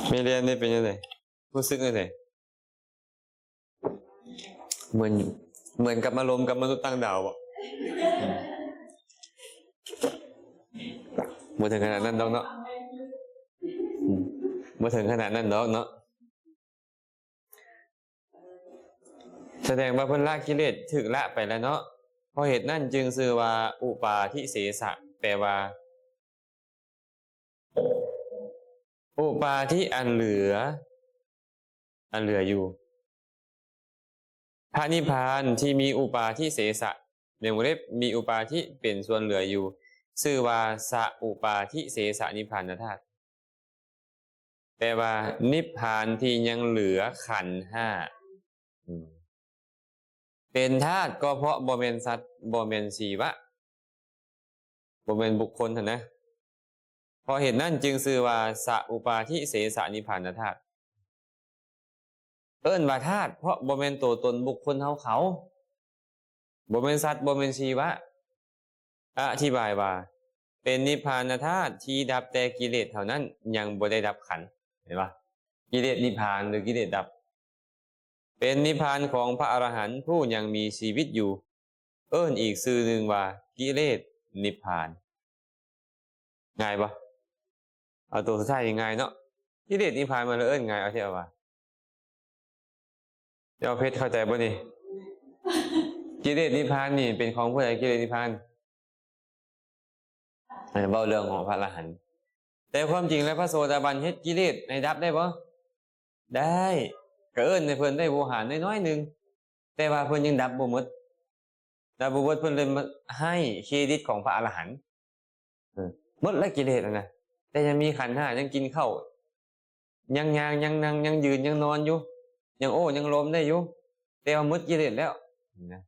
ແມ່ລຽນນີ້ເປັນຈັ່ງໃດ? ຮູ້ສຶກຈັ່ງໃດ? ເໝືອນ ເໝືອນກັບມາລົມກັບມະນຸດຕ່າງດາວບໍ່? ບໍ່ເຖິງຂະໜາດນັ້ນດອກເນາະ. ອືມ ບໍ່ເຖິງຂະໜາດນັ້ນດອກເນາະ. ສະແດງວ່າເພິ່ນລະກິເລດຖືກລະໄປແລ້ວເນາະ. ເພາະເຫດນັ້ນຈຶ່ງຊື່ວ່າອຸປາທິເສສະ, ແປວ່າ ອຸປາທິອັນເຫຼືອ ອັນເຫຼືອຢູ່. ພະນິບພານທີ່ມີອຸປາທິເສສະ ໃນວົງເລັບ ມີອຸປາທິເປັນສ່ວນເຫຼືອຢູ່ ຊື່ວ່າສະອຸປາທິເສສະນິບພານະທາດ. ແປວ່ານິບພານທີ່ຍັງເຫຼືອຂັນຫ້າ ອືມ ເປັນທາດ ກໍເພາະບໍ່ແມ່ນສັດ ບໍ່ແມ່ນຊີວະ ບໍ່ແມ່ນບຸກຄົນຫັ້ນນະ. ເພາະເຫດນັ້ນຈຶ່ງຊື່ວ່າສະອຸປາທິເສສະນິບພານະທາດ. ເອີ້ນວ່າທາດ ເພາະບໍ່ແມ່ນໂຕຕົນບຸກຄົນເຮົາເຂົາ ບໍ່ແມ່ນສັດ ບໍ່ແມ່ນຊີວະ. ອະທິບາຍວ່າ ເປັນນິບພານະທາດທີ່ດັບແຕ່ກິເລດເທົ່ານັ້ນ ຍັງບໍ່ໄດ້ດັບຂັນ. ເຫັນບໍ່? ກິເລດນິບພານ ຫຼື ກິເລດດັບ. ເປັນນິບພານຂອງພະອະລະຫັນຜູ້ຍັງມີຊີວິດຢູ່, ເອີ້ນອີກຊື່ໜຶ່ງວ່າກິເລດນິບພານ. ງ່າຍບໍ່? ເອົາໂຕສຸດທ້າຍນີ້ງ່າຍເນາະ. ກິເລດນິບພານ ມັນລະເອີ້ນງ່າຍ ເອົາແທ້ວ່າ. ເຈົ້າເພັດເຂົ້າໃຈບໍ່ນີ້? ກິເລດນິບພານນີ້ເປັນຂອງຜູ້ໃດ? ກິເລດນິບພານ ເອີ ເວົ້າເລື່ອງຂອງພະອະລະຫັນ. ແຕ່ຄວາມຈິງແລ້ວ ພະໂສດາບັນເຮັດກິເລດໃຫ້ດັບໄດ້ບໍ່? ໄດ້. ກໍເອີ້ນໃຫ້ເພິ່ນໄດ້ໂວຫານນ້ອຍໆໜຶ່ງ, ແຕ່ວ່າເພິ່ນຍັງດັບບໍ່ໝົດ. ດັບບໍ່ໝົດ ເພິ່ນເລີຍມາໃຫ້ເຄດິດຂອງພະອະລະຫັນ. ເອີ ໝົດແລ້ວກິເລດຫັ້ນນະ, ແຕ່ຍັງມີຂັນຫ້າ, ຍັງກິນເຂົ້າ, ຍັງຍ່າງ, ຍັງນັ່ງ, ຍັງຢືນ, ຍັງນອນຢູ່, ຍັງໂອ້, ຍັງລົມໄດ້ຢູ່, ແຕ່ວ່າໝົດກິເລດແລ້ວ. ນະ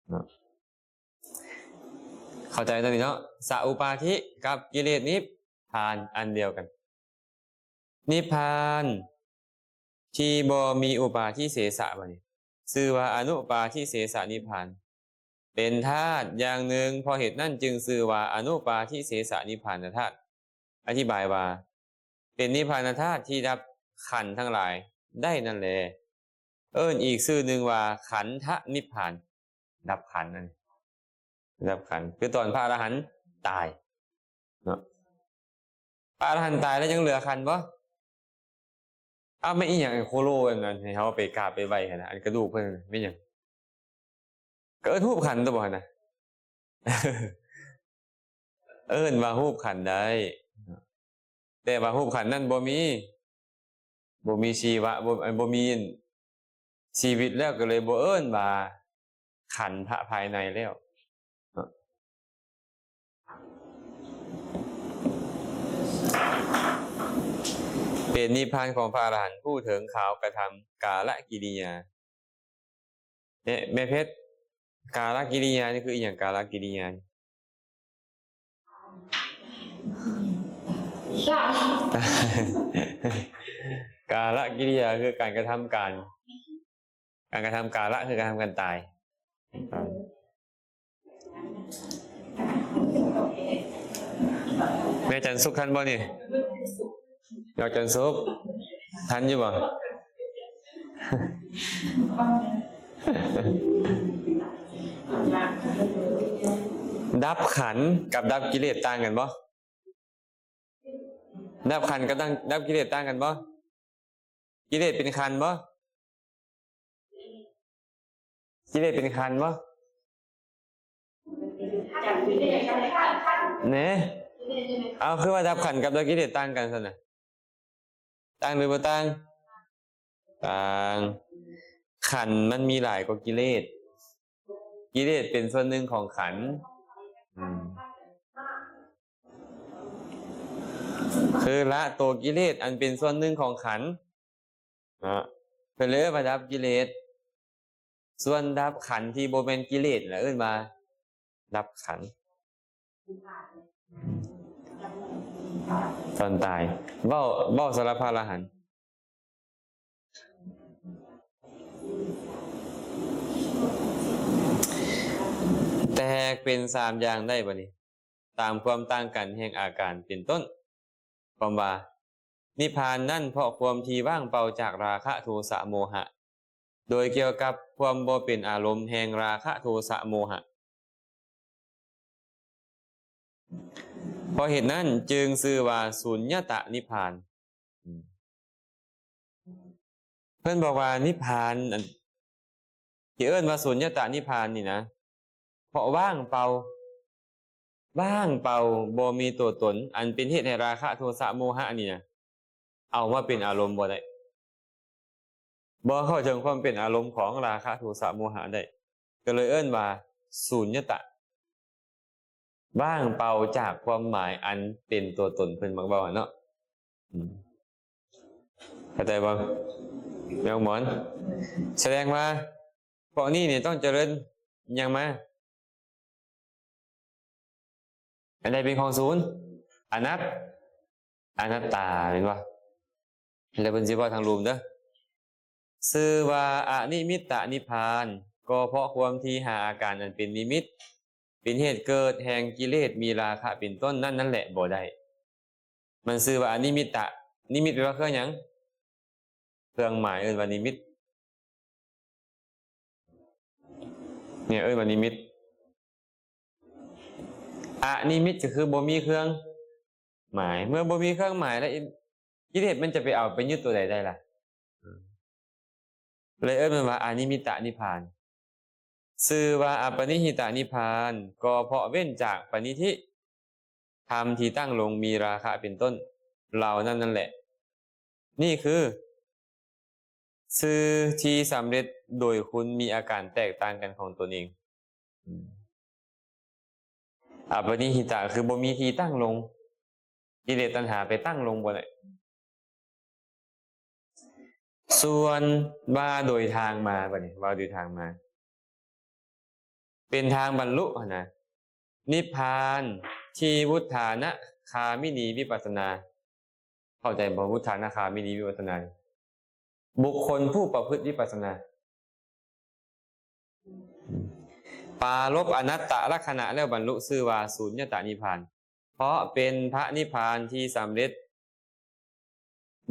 ເນາະ ເຂົ້າໃຈຕົງນີ້ເນາະ? ສະອຸປາທິກັບກິເລດນິບພານອັນດຽວກັນ. ນິບພານທີ່ບໍ່ມີອຸປາທິເສສະ ບາດນີ້ ຊື່ວ່າອະນຸປາທິເສສະນິບພານ ເປັນທາດຢ່າງໜຶ່ງ, ເພາະເຫດນັ້ນຈຶ່ງຊື່ວ່າອະນຸປາທິເສສະນິບພານທາດ. ອະທິບາຍວ່າ ເປັນນິບພານທາດທີ່ດັບຂັນທັງຫຼາຍໄດ້ນັ້ນແລ. ເອີ້ນອີກຊື່ໜຶ່ງວ່າຂັນທະນິບພານ ດັບຂັນນັ້ນ ດັບຂັນ ຄືຕອນພະອະລະຫັນຕາຍເນາະ. ພະອະລະຫັນຕາຍແລ້ວຍັງເຫຼືອຂັນບໍ່? ອ້າວ ແມ່ນອີ່ຫຍັງ ໂຄໂລອັນນັ້ນ ໃຫ້ເຮົາໄປກາບໄປໄຫວ້ຫັ້ນນະ ອັນກະດູກເພິ່ນແມ່ນຫຍັງ? ກໍເອີ້ນຮູບຂັນຕົວະຫັ້ນນະ. ເອີ້ນວ່າຮູບຂັນໄດ້ ແຕ່ວ່າຮູບຂັນນັ້ນບໍ່ມີ ບໍ່ມີຊີວະ ບໍ່ ບໍ່ມີຊີວິດແລ້ວ ກໍເລີຍບໍ່ເອີ້ນວ່າຂັນທະພາຍໃນແລ້ວ. ເປັນນິບພານຂອງພະອະລະຫັນຜູ້ເຖິງຄາວກະທຳກາລະກິລິຍາ. ແມ່ ແມ່ເພັດ ກາລະກິລິຍານີ້ຄືອີ່ຫຍັງ? ກາລະກິລິຍານີ້ ກາລະກິລິຍາຄືການກະທຳການ ການກະທຳ ກາລະຄືການທຳການຕາຍ. ແມ່ຈັນສຸກທັນບໍ່ນີ້? ດອກຈັນສຸກ ທັນຢູ່ບໍ່? ດັບຂັນກັບດັບກິເລດຕ່າງກັນບໍ່? ດັບຂັນກັບດັບ ດັບກິເລດຕ່າງກັນບໍ່? ກິເລດເປັນຂັນບໍ່? ກິເລດເປັນຂັນບໍ່? ແນ່ ເອົາ ຄືວ່າດັບຂັນກັບດັບກິເລດຕ່າງກັນຊັ້ນນະ? ຕ່າງຫຼືບໍ່ຕ່າງ? ຕ່າງ. ຂັນມັນມີຫຼາຍກວ່າກິເລດ. ກິເລດເປັນສ່ວນໜຶ່ງຂອງຂັນ. ອືມ. ຄືລະໂຕກິເລດອັນເປັນສ່ວນໜຶ່ງຂອງຂັນເນາະ ເພິ່ນເລີຍເອີ້ນວ່າດັບກິເລດ. ສ່ວນດັບຂັນທີ່ບໍ່ແມ່ນກິເລດລະເອີ້ນວ່າດັບຂັນ. ຕອນຕາຍ ເວົ້າ ເວົ້າສຳລັບພະອະລະຫັນ. ແຕກເປັນສາມຢ່າງໄດ້ບາດນີ້ ຕາມຄວາມຕ່າງກັນແຫ່ງອາການເປັນຕົ້ນ. ຄວາມວ່າ ນິບພານນັ້ນເພາະຄວາມທີ່ວ່າງເປົ່າຈາກລາຄະໂທສະໂມຫະ ໂດຍກ່ຽວກັບຄວາມບໍ່ເປັນອາລົມແຫ່ງລາຄະໂທສະໂມຫະ. ເພາະເຫດນັ້ນຈຶ່ງຊື່ວ່າສຸນຍະຕະນິບພານ. ເພິ່ນບອກວ່ານິບພານ ອັນ ທີ່ເອີ້ນວ່າສຸນຍະຕະນິບພານນີ້ນະ ເພາະວ່າງເປົ່າ ວ່າງເປົ່າ ບໍ່ມີຕົວຕົນ ອັນເປັນເຫດໃຫ້ລາຄະໂທສະໂມຫະນີ້ນະ ເອົາມາເປັນອາລົມບໍ່ໄດ້. ບໍ່ເຂົ້າເຖິງຄວາມເປັນອາລົມຂອງລາຄະໂທສະໂມຫະໄດ້ ກໍເລີຍເອີ້ນວ່າສຸນຍະຕະ ວ່າງເປົ່າຈາກຄວາມໝາຍອັນເປັນຕົວຕົນ ເພິ່ນມັກເວົ້າຫັ້ນເນາະ. ອືມ ເຂົ້າໃຈບໍ່ ແມ່ອອກມອນ? ສະແດງວ່າພວກນີ້ນີ້ຕ້ອງຈະເລີນຫຍັງມາ? ອັນໃດເປັນຂອງສູນ? ອະນັດ ອະນັດຕາ ແມ່ນບໍ່? ແລ້ວເພິ່ນຊິເວົ້າທາງລວມເດີ. ຊື່ວ່າອະນິມິດຕະນິບພານ ກໍເພາະຄວາມທີ່ຫາອາການອັນເປັນນິມິດ ເປັນເຫດເກີດແຫ່ງກິເລດມີລາຄະເປັນຕົ້ນນັ້ນນັ້ນແຫຼະບໍ່ໄດ້. ມັນຊື່ວ່າອະນິມິດຕະ ນິມິດແປວ່າເຄື່ອງຫຍັງ? ເຄື່ອງໝາຍ ເອີ້ນວ່ານິມິດ. ນີ້ເອີ້ນວ່ານິມິດ. ອະນິມິດກໍຄືບໍ່ມີເຄື່ອງໝາຍ. ເມື່ອບໍ່ມີເຄື່ອງໝາຍແລ້ວ ກິເລດມັນຈະໄປເອົາໄປຍຶດຕົວໃດໄດ້ລະ? ເລີຍເອີ້ນມັນວ່າອະນິມິດຕະນິບພານ. ຊື່ວ່າອະປະນິຫິຕະນິບພານ ກໍເພາະເວັ້ນຈາກປະນິທິ ທຳທີ່ຕັ້ງລົງມີລາຄະເປັນຕົ້ນເຫຼົ່ານັ້ນນັ້ນແຫຼະ. ນີ້ຄືຊື່ທີ່ສຳເລັດໂດຍຄຸນມີອາການແຕກຕ່າງກັນຂອງຕົນເອງ. ອາປະນິຫິຕະ ຄືບໍ່ມີທີ່ຕັ້ງລົງ, ກິເລດຕັນຫາໄປຕັ້ງລົງບໍ່ໄດ້. ສ່ວນວ່າໂດຍທາງມາ, ບັດນີ້ເວົ້າໂດຍທາງມາ, ປັນທາງບັນລຸຫັ້ນນະ ນິບພານທີ່ວຸດທານະຄາມິນີວິປັດສະນາ. ເຂົ້າໃຈບໍ່? ວຸດທານະຄາມິນີວິປັດສະນາ ບຸກຄົນຜູ້ປະພຶດວິປັດສະນາ ປາລົບອະນັດຕະລັກຂະນະແລ້ວບັນລຸຊື່ວ່າສຸນຍະຕະນິບພານ ເພາະເປັນພະນິບພານທີ່ສຳເລັດ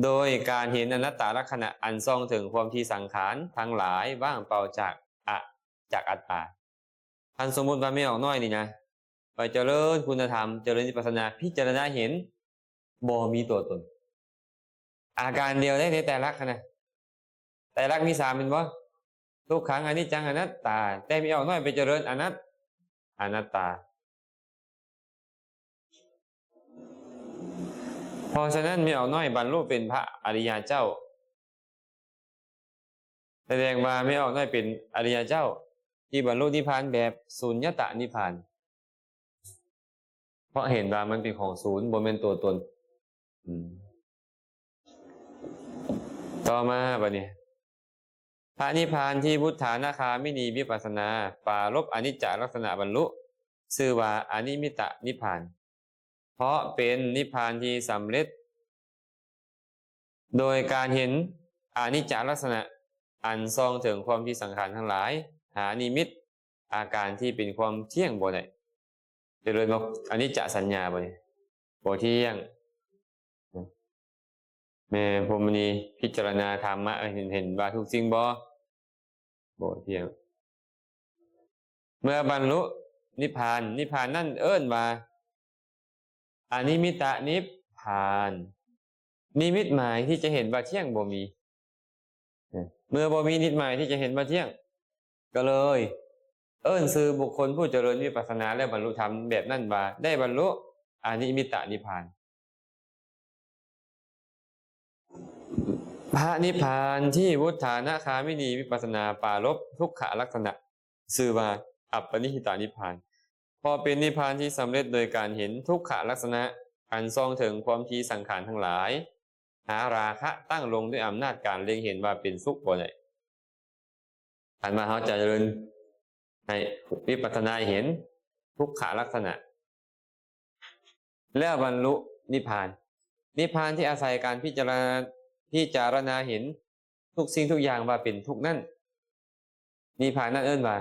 ໂດຍການເຫັນອະນັດຕະລັກຂະນະອັນສ່ອງເຖິງຄວາມທີ່ສັງຂານທັງຫຼາຍວ່າງເປົ່າຈາກອະ ຈາກອັດຕາ. ຄັນສົມມຸດວ່າແມ່ອອກນ້ອຍນີ້ນະ ໄປຈະເລີນຄຸນນະທຳ ຈະເລີນວິປັດສະນາ ພິຈາລະນາເຫັນບໍ່ມີຕົວຕົນ ອາການດຽວໃດໃນໄຕລັກຫັ້ນນະ ໄຕລັກມີສາມແມ່ນບໍ່? ທຸກຂັງ ອະນິດຈັງ ອະນັດຕາ ແຕ່ແມ່ອອກນ້ອຍໄປຈະເລີນອະນັດ ອະນັດຕາ. ເພາະສະນັ້ນແມ່ອອກນ້ອຍບັນລຸເປັນພະອະລິຍະເຈົ້າ ສະແດງວ່າແມ່ອອກນ້ອຍເປັນອະລິຍະເຈົ້າທີ່ບັນລຸນິບພານແບບສຸນຍະຕະນິບພານ ເພາະເຫັນວ່າມັນເປັນຂອງສູນ ບໍ່ແມ່ນຕົວຕົນ. ອືມ ຕໍ່ມາບັດນີ້ ພະນິບພານທີ່ວຸດທານະຄາມິນີວິປັດສະນາປາລົບອະນິດຈະລັກສະນະບັນລຸຊື່ວ່າອະນິມິດຕະນິບພານ ເພາະເປັນນິບພານທີ່ສຳເລັດໂດຍການເຫັນອະນິດຈະລັກສະນະອັນສ່ອງເຖິງຄວາມທີ່ສັງຂານທັງຫຼາຍຫານິມິດອາການທີ່ເປັນຄວາມທ່ຽງບໍ່ໄດ້. ຈະເລີນບໍ່? ອະນິດຈະສັນຍາບໍ່ນີ້? ບໍ່ທ່ຽງ. ແມ່ພົມມະນີພິຈາລະນາທຳມະ ເຫັນ ເຫັນວ່າທຸກສິ່ງບໍ່? ບໍ່ທ່ຽງ. ເມື່ອບັນລຸນິບພານ ນິບພານນັ້ນເອີ້ນວ່າອະນິມິດຕະນິບພານ. ນິມິດໝາຍທີ່ຈະເຫັນວ່າທ່ຽງບໍ່ມີ. ເມື່ອບໍ່ມີນິດໝາຍທີ່ຈະເຫັນວ່າທ່ຽງ ກໍເລີຍເອີ້ນຊື່ບຸກຄົນຜູ້ຈະເລີນວິປັດສະນາ ແລະ ບັນລຸທຳແບບນັ້ນວ່າໄດ້ບັນລຸອະນິມິດຕະນິບພານ. ພະນິບພານທີ່ວຸດທານະຄາມິນີວິປັດສະນາປາລົບທຸກຂະລັກສະນະ ຊື່ວ່າອັບປະນິຫິຕານິບພານ ເພາະເປັນນິບພານທີ່ສຳເລັດໂດຍການເຫັນທຸກຂະລັກສະນະອັນສ່ອງເຖິງຄວາມທີ່ສັງຂານທັງຫຼາຍຫາລາຄະຕັ້ງລົງດ້ວຍອຳນາດການເລັງເຫັນວ່າເປັນສຸກບໍ່ໄດ້. ຄັນວ່າເຮົາຈະເລີນໃຫ້ວິປັດສະນາເຫັນທຸກຂະລັກສະນະ ແລ້ວບັນລຸນິບພານ. ນິບພານທີ່ອາໄສການພິຈາລະນາ ພິຈາລະນາເຫັນທຸກສິ່ງທຸກຢ່າງວ່າເປັນທຸກນັ້ນ ນິບພານນັ້ນເອີ້ນວ່າ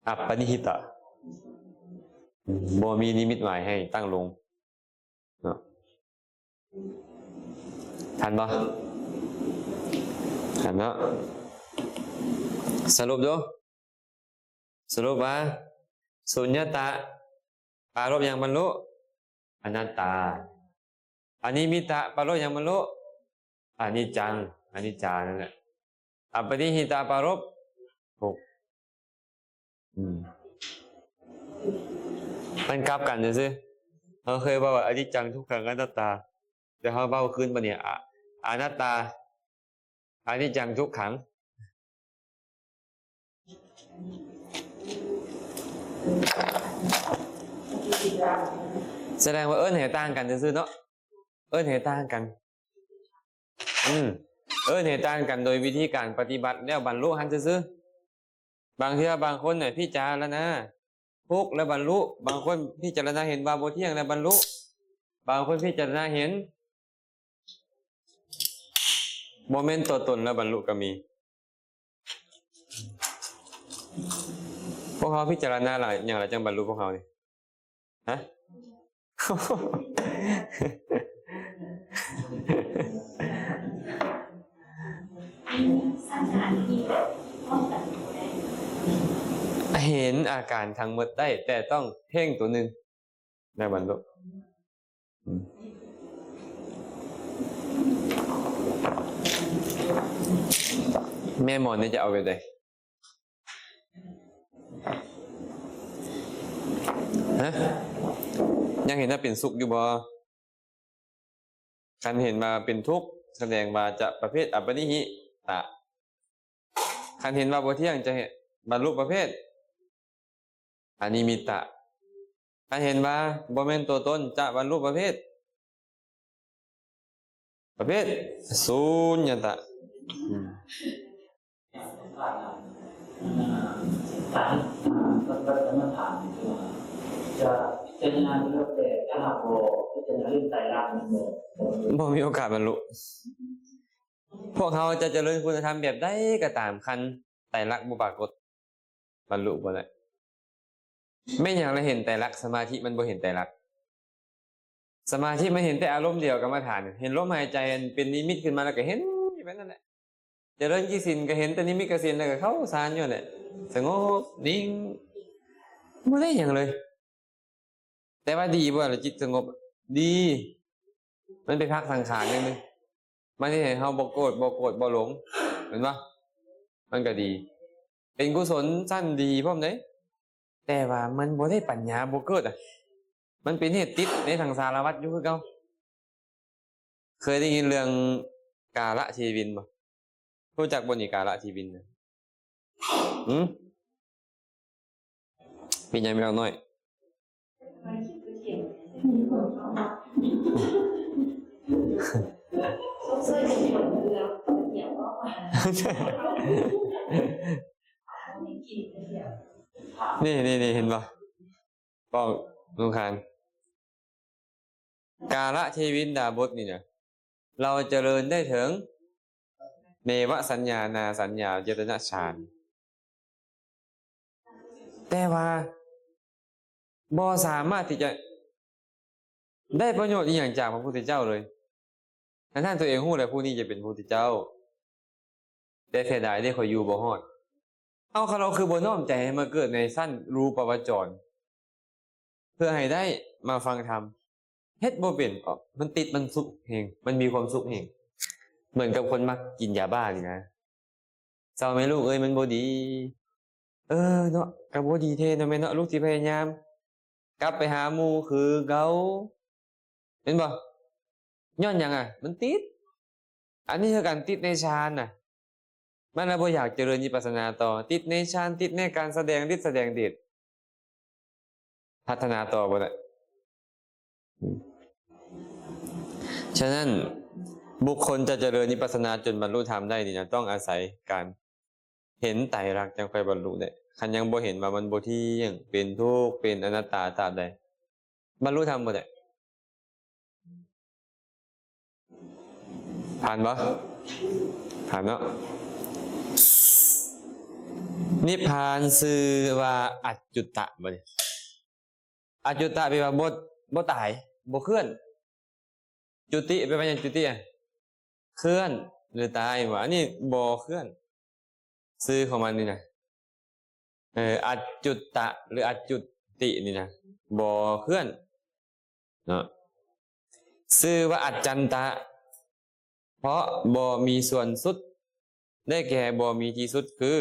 ອັບປະນິຫິຕະ ບໍ່ມີນິມິດໝາຍໃຫ້ຕັ້ງລົງເນາະ. ທັນບໍ່? ທັນເນາະ. ສະຫຼຸບດູ. ສະຫຼຸບວ່າ ສຸນຍະຕະປາລົບຫຍັງບັນລຸ? ອະນັດຕາ. ອະນິມິດຕະປາລົບຫຍັງບັນລຸ? ອະນິດຈັງ ອະນິດຈານັ້ນແຫຼະ. ອັບປະນິຫິຕະປາລົບ ທຸກ. ອືມ ມັນກັບກັນຊື່ໆ. ເຮົາເຄີຍເວົ້າວ່າ ອະນິດຈັງ ທຸກຂັງ ອະນັດຕາ ແຕ່ເຮົາເວົ້າຄືນບັດນີ້ ອະ ອະນັດຕາ ອະນິດຈັງ ທຸກຂັງ. ສະແດງວ່າເອີ້ນໃຫ້ຕ່າງກັນຊື່ໆເນາະ ເອີ້ນໃຫ້ຕ່າງກັນ. ອືມ ເອີ້ນໃຫ້ຕ່າງກັນໂດຍວິທີການປະຕິບັດແລ້ວບັນລຸຫັ້ນຊື່ໆ. ບາງເທື່ອບາງຄົນນະພິຈາລະນາທຸກແລ້ວບັນລຸ, ບາງຄົນພິຈາລະນາເຫັນວ່າບໍ່ທ່ຽງແລ້ວບັນລຸ, ບາງຄົນພິຈາລະນາເຫັນບໍ່ແມ່ນຕົວຕົນແລ້ວບັນລຸກໍມີ. ພວກເຮົາພິຈາລະນາຫຼາຍ ຫຍັງລະຈັ່ງບັນລຸພວກເຮົານີ້? ຮະ? ເຫັນອາການທັງໝົດໄດ້ ແຕ່ຕ້ອງເພງຕົວໜຶ່ງ ໄດ້ບັນລຸ. ອືມ ແມ່ໝອນນີ້ຈະເອົາແບບໃດ? ຮະ? ຍັງເຫັນວ່າເປັນສຸກຢູ່ບໍ່? ຄັນເຫັນວ່າເປັນທຸກ ສະແດງວ່າຈະປະເພດອັບປະນິຫິຕະ. ຄັນເຫັນວ່າບໍ່ທ່ຽງ ຈະບັນລຸປະເພດອະນິມິດຕະ. ຄັນເຫັນວ່າບໍ່ແມ່ນຕົວຕົນ ຈະບັນລຸປະເພດ ປະເພດສຸນຍະຕະ. ອືມ ສານ ສານ ສານ ສານ ສານ ຈະພິຈາລະນາຢູ່ແລ້ວ ແຕ່ຖ້າຫາກບໍ່ພິຈາລະນາເລື່ອງໄຕລັກນີ້ ບໍ່ ບໍ່ມີໂອກາດບັນລຸ. ພວກເຮົາຈະຈະເລີນຄຸນນະທຳແບບໃດກໍຕາມ, ຄັນໄຕລັກບໍ່ປາກົດ, ບັນລຸບໍ່ໄດ້. ແມ່ນຫຍັງລະເຫັນໄຕລັກ? ສະມາທິມັນບໍ່ເຫັນໄຕລັກ. ສະມາທິມັນເຫັນແຕ່ອາລົມດຽວກຳມະຖານ, ເຫັນລົມຫາຍໃຈອັນເປັນນິມິດຂຶ້ນມາ ແລ້ວກໍເຫັນຢູ່ແບບນັ້ນແຫຼະ. ຈະເລີນກິດສິນກໍເຫັນແຕ່ນິມິດກະສິນ ແລ້ວກໍເຂົ້າສານຢູ່ຫັ້ນແຫຼະ, ສະຫງົບ ນິ່ງ ບໍ່ໄດ້ຫຍັງເລີຍ. ແຕ່ວ່າດີບໍ່ລະຈິດສະຫງົບ? ດີ. ມັນໄປພັກສັງຂານຢ່າງໜຶ່ງ, ມັນເຮັດໃຫ້ເຮົາບໍ່ໂກດ ບໍ່ໂກດ ບໍ່ຫຼົງ, ແມ່ນບໍ່? ມັນກໍດີ, ເປັນກຸສົນຊັ້ນດີພ້ອມເດ້. ແຕ່ວ່າມັນບໍ່ໄດ້ປັນຍາບໍ່ເກີດອະ, ມັນເປັນເຫດຕິດໃນສັງສາລະວັດຢູ່ຄືເກົ່າ. ເຄີຍໄດ້ຍິນເລື່ອງກາລະເທວິນບໍ່? ຮູ້ຈັກບໍ່ນີ້ ກາລະເທວິນນະ? ຫື? ເປັນຫຍັງແມ່ນນ້ອຍ? ນີ້ ນີ້ ນີ້ ເຫັນບໍ່? ບອກລຸງຄານ ກາລະເທວິນດາບົດນີ້ນະ ເຮົາຈະເລີນໄດ້ເຖິງເນວະສັນຍາ ນາສັນຍາ ຍະຕະນະສານ, ແຕ່ວ່າບໍ່ສາມາດທີ່ຈະໄດ້ປະໂຫຍດອີ່ຫຍັງຈາກພະພຸດທະເຈົ້າເລີຍ. ທັງໆ ຕົວເອງຮູ້ແລ້ວຜູ້ນີ້ຈະເປັນພະພຸດທະເຈົ້າ, ແຕ່ເສຍດາຍເດ້ ຂ້ອຍຢູ່ບໍ່ຮອດ. ເອົ້າ ຄັນເຮົາຄືບໍ່ນ້ອມໃຈໃຫ້ມາເກີດໃນຊັ້ນຮູປະວະຈອນ ເພື່ອໃຫ້ໄດ້ມາຟັງທຳ, ເຮັດບໍ່ເປັນເພາະມັນຕິດ ມັນສຸກແຮງ, ມັນມີຄວາມສຸກແຮງ, ເໝືອນກັບຄົນມັກກິນຢາບ້ານີ້ນະ. ເຊົາແມ່ລູກເອີຍ ມັນບໍ່ດີ. ເອີເນາະ, ກໍບໍ່ດີແທ້ເນາະແມ່ເນາະ, ລູກຊິພະຍາຍາມກັບໄປຫາໝູ່ຄືເກົ່າ. ເຫັນບໍ່? ຍ້ອນຫຍັງອະ? ມັນຕິດ. ອັນນີ້ຄືກັນ, ຕິດໃນຊານນະ, ມັນລະບໍ່ຢາກຈະເລີນວິປັດສະນາຕໍ່, ຕິດໃນຊານ, ຕິດໃນການສະແດງລິດສະແດງເດດ, ພັດທະນາຕໍ່ບໍ່ໄດ້. ອືມ ສະນັ້ນ ບຸກຄົນຈະຈະເລີນວິປັດສະນາຈົນບັນລຸທຳໄດ້ນີ້ນະ, ຕ້ອງອາໄສການເຫັນໄຕລັກຈັ່ງຄ່ອຍບັນລຸໄດ້. ຄັນຍັງບໍ່ເຫັນວ່າມັນບໍ່ທ່ຽງ, ເປັນທຸກ, ເປັນອະນັດຕາ, ຕາບໃດບັນລຸທຳບໍ່ໄດ້. ຜ່ານບໍ່? ຜ່ານເນາະ. ນິບພານຊື່ວ່າອັດຈຸດຕະບໍ່ນີ້? ອັດຈຸດຕະແປວ່າບໍ່ ບໍ່ຕາຍ, ບໍ່ເຄື່ອນ. ຈຸຕິແປວ່າຫຍັງ? ຈຸຕິອະ ເຄື່ອນ ຫຼື ຕາຍບໍ່? ອັນນີ້ບໍ່ເຄື່ອນ. ຊື່ຂອງມັນນີ້ນະ ເອີ ອັດຈຸດຕະ ຫຼື ອັດຈຸດຕິນີ້ນະ ບໍ່ເຄື່ອນເນາະ. ຊື່ວ່າອັດຈັນຕະ ເພາະບໍ່ມີສ່ວນສຸດ, ໄດ້ແກ່ບໍ່ມີທີ່ສຸດ ຄື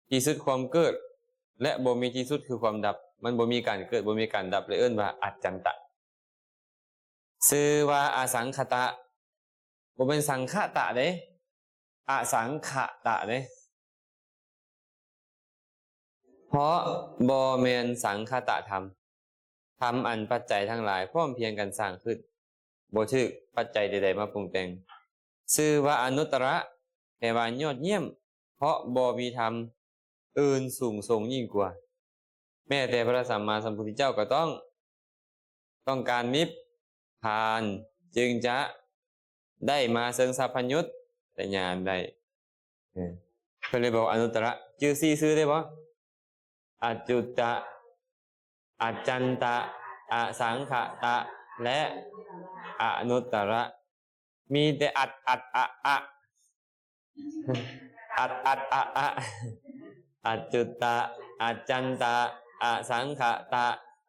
ທີ່ສຸດຄວາມເກີດ ແລະ ບໍ່ມີທີ່ສຸດ ຄືຄວາມດັບ. ມັນບໍ່ມີການເກີດ ບໍ່ມີການດັບ ເລີຍເອີ້ນວ່າອັດຈັນຕະ. ຊື່ວ່າອະສັງຂະຕະ, ບໍ່ແມ່ນສັງຂະຕະເດ້, ອະສັງຂະຕະເດ້. ເພາະບໍ່ແມ່ນສັງຄະຕະທຳ, ທຳອັນປັດໄຈທັງຫຼາຍພ້ອມພຽງກັນສ້າງຂຶ້ນ, ບໍ່ຖືກປັດໄຈໃດໆມາປຸງແຕ່ງ. ຊື່ວ່າອະນຸດຕະລະ ແປວ່າຍອດຢ້ຽມ, ເພາະບໍ່ມີທຳອື່ນສູງສົ່ງຍິ່ງກວ່າ. ແມ້ແຕ່ພະສຳມາສຳພຸດທະເຈົ້າກໍຕ້ອງ ຕ້ອງການນິບພານ ຈຶ່ງຈະໄດ້ມາເຊິ່ງສັບພະຍຸດຕະຍານໄດ້. ເອີ ເພິ່ນເລີຍບອກອະນຸດຕະລະ. ຈື່ສີ່ຊື່ໄດ້ບໍ່? ອັດຈຸດຕະ, ອັດຈັນຕະ, ອະສັງຂະຕະ ແລະ ອະນຸດຕະລະ. ມີແຕ່ອັດ ອັດ ອະ ອະ ອັດ ອັດ ອະ ອະ ອັດຈຸດຕະ, ອັດຈັນຕະ, ອະສັງຂະຕະ,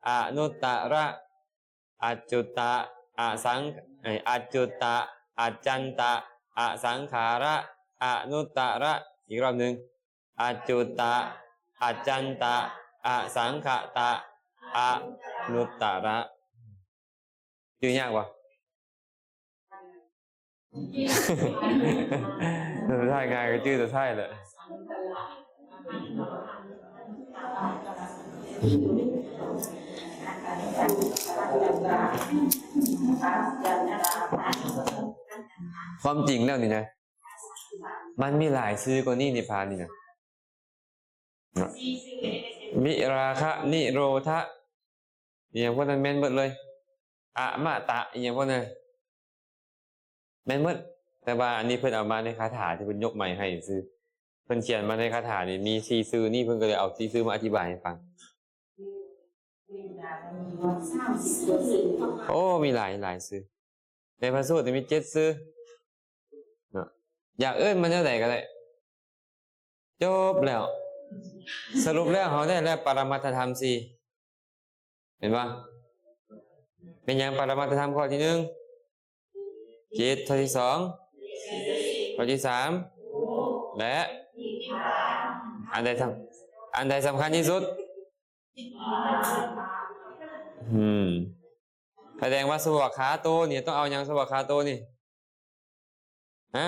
ອະນຸດຕະລະ, ອັດຈຸດຕະ, ອະສັງ ເອີ ອັດຈຸດຕະ, ອັດຈັນຕະ, ອະສັງຂາລະ, ອະນຸດຕະລະ. ອີກລອບໜຶ່ງ. ອັດຈຸດຕະ, ອັດຈັນຕະ, ອະສັງຂະຕະ, ອະນຸດຕະລະ. ຈື່ຍາກບໍ່? ສຸດທ້າຍງ່າຍກໍຈື່ສຸດທ້າຍແຫຼະ. ຄວາມຈິງແລ້ວນີ້ນະ ມັນມີຫຼາຍຊື່ກວ່ານີ້ ນິບພານນີ້ນະ. ວິລາຄະ ນິໂຣທະ ອີ່ຫຍັງພວກນັ້ນແມ່ນເບິດເລີຍ. ອະມະຕະ ອີ່ຫຍັງພວກນັ້ນ ແມ່ນເບິດ. ແຕ່ວ່າອັນນີ້ເພິ່ນເອົາມາໃນຄາຖາທີ່ເພິ່ນຍົກໃໝ່ໃຫ້ຊື່. ເພິ່ນຂຽນມາໃນຄາຖານີ້ມີສີ່ຊື່ນີ້ ເພິ່ນກໍເລີຍເອົາສີ່ຊື່ມາອະທິບາຍໃຫ້ຟັງ. ໂອ້ ມີຫຼາຍ ຫຼາຍຊື່. ໃນພະສູດນີ້ມີເຈັດຊື່ເນາະ. ຢາກເອີ້ນມັນແນວໃດກໍໄດ້. ຈົບແລ້ວ. ສະຫຼຸບແລ້ວເຮົາໄດ້ແລ້ວປະລະມັດຖະທຳສີ່. ເຫັນບໍ່? ແມ່ນຫຍັງ? ປະລະມັດຖະທຳຂໍ້ທີໜຶ່ງ ຈິດ, ຂໍ້ທີສອງ ຂໍ້ທີສາມ ແລະ ອັນໃດສຳ ອັນໃດສຳຄັນທີ່ສຸດ? ອືມ ສະແດງວ່າສະວາກຂາໂຕນີ້ຕ້ອງເອົາຫຍັງ? ສະວາກຂາໂຕນີ້ ຮະ?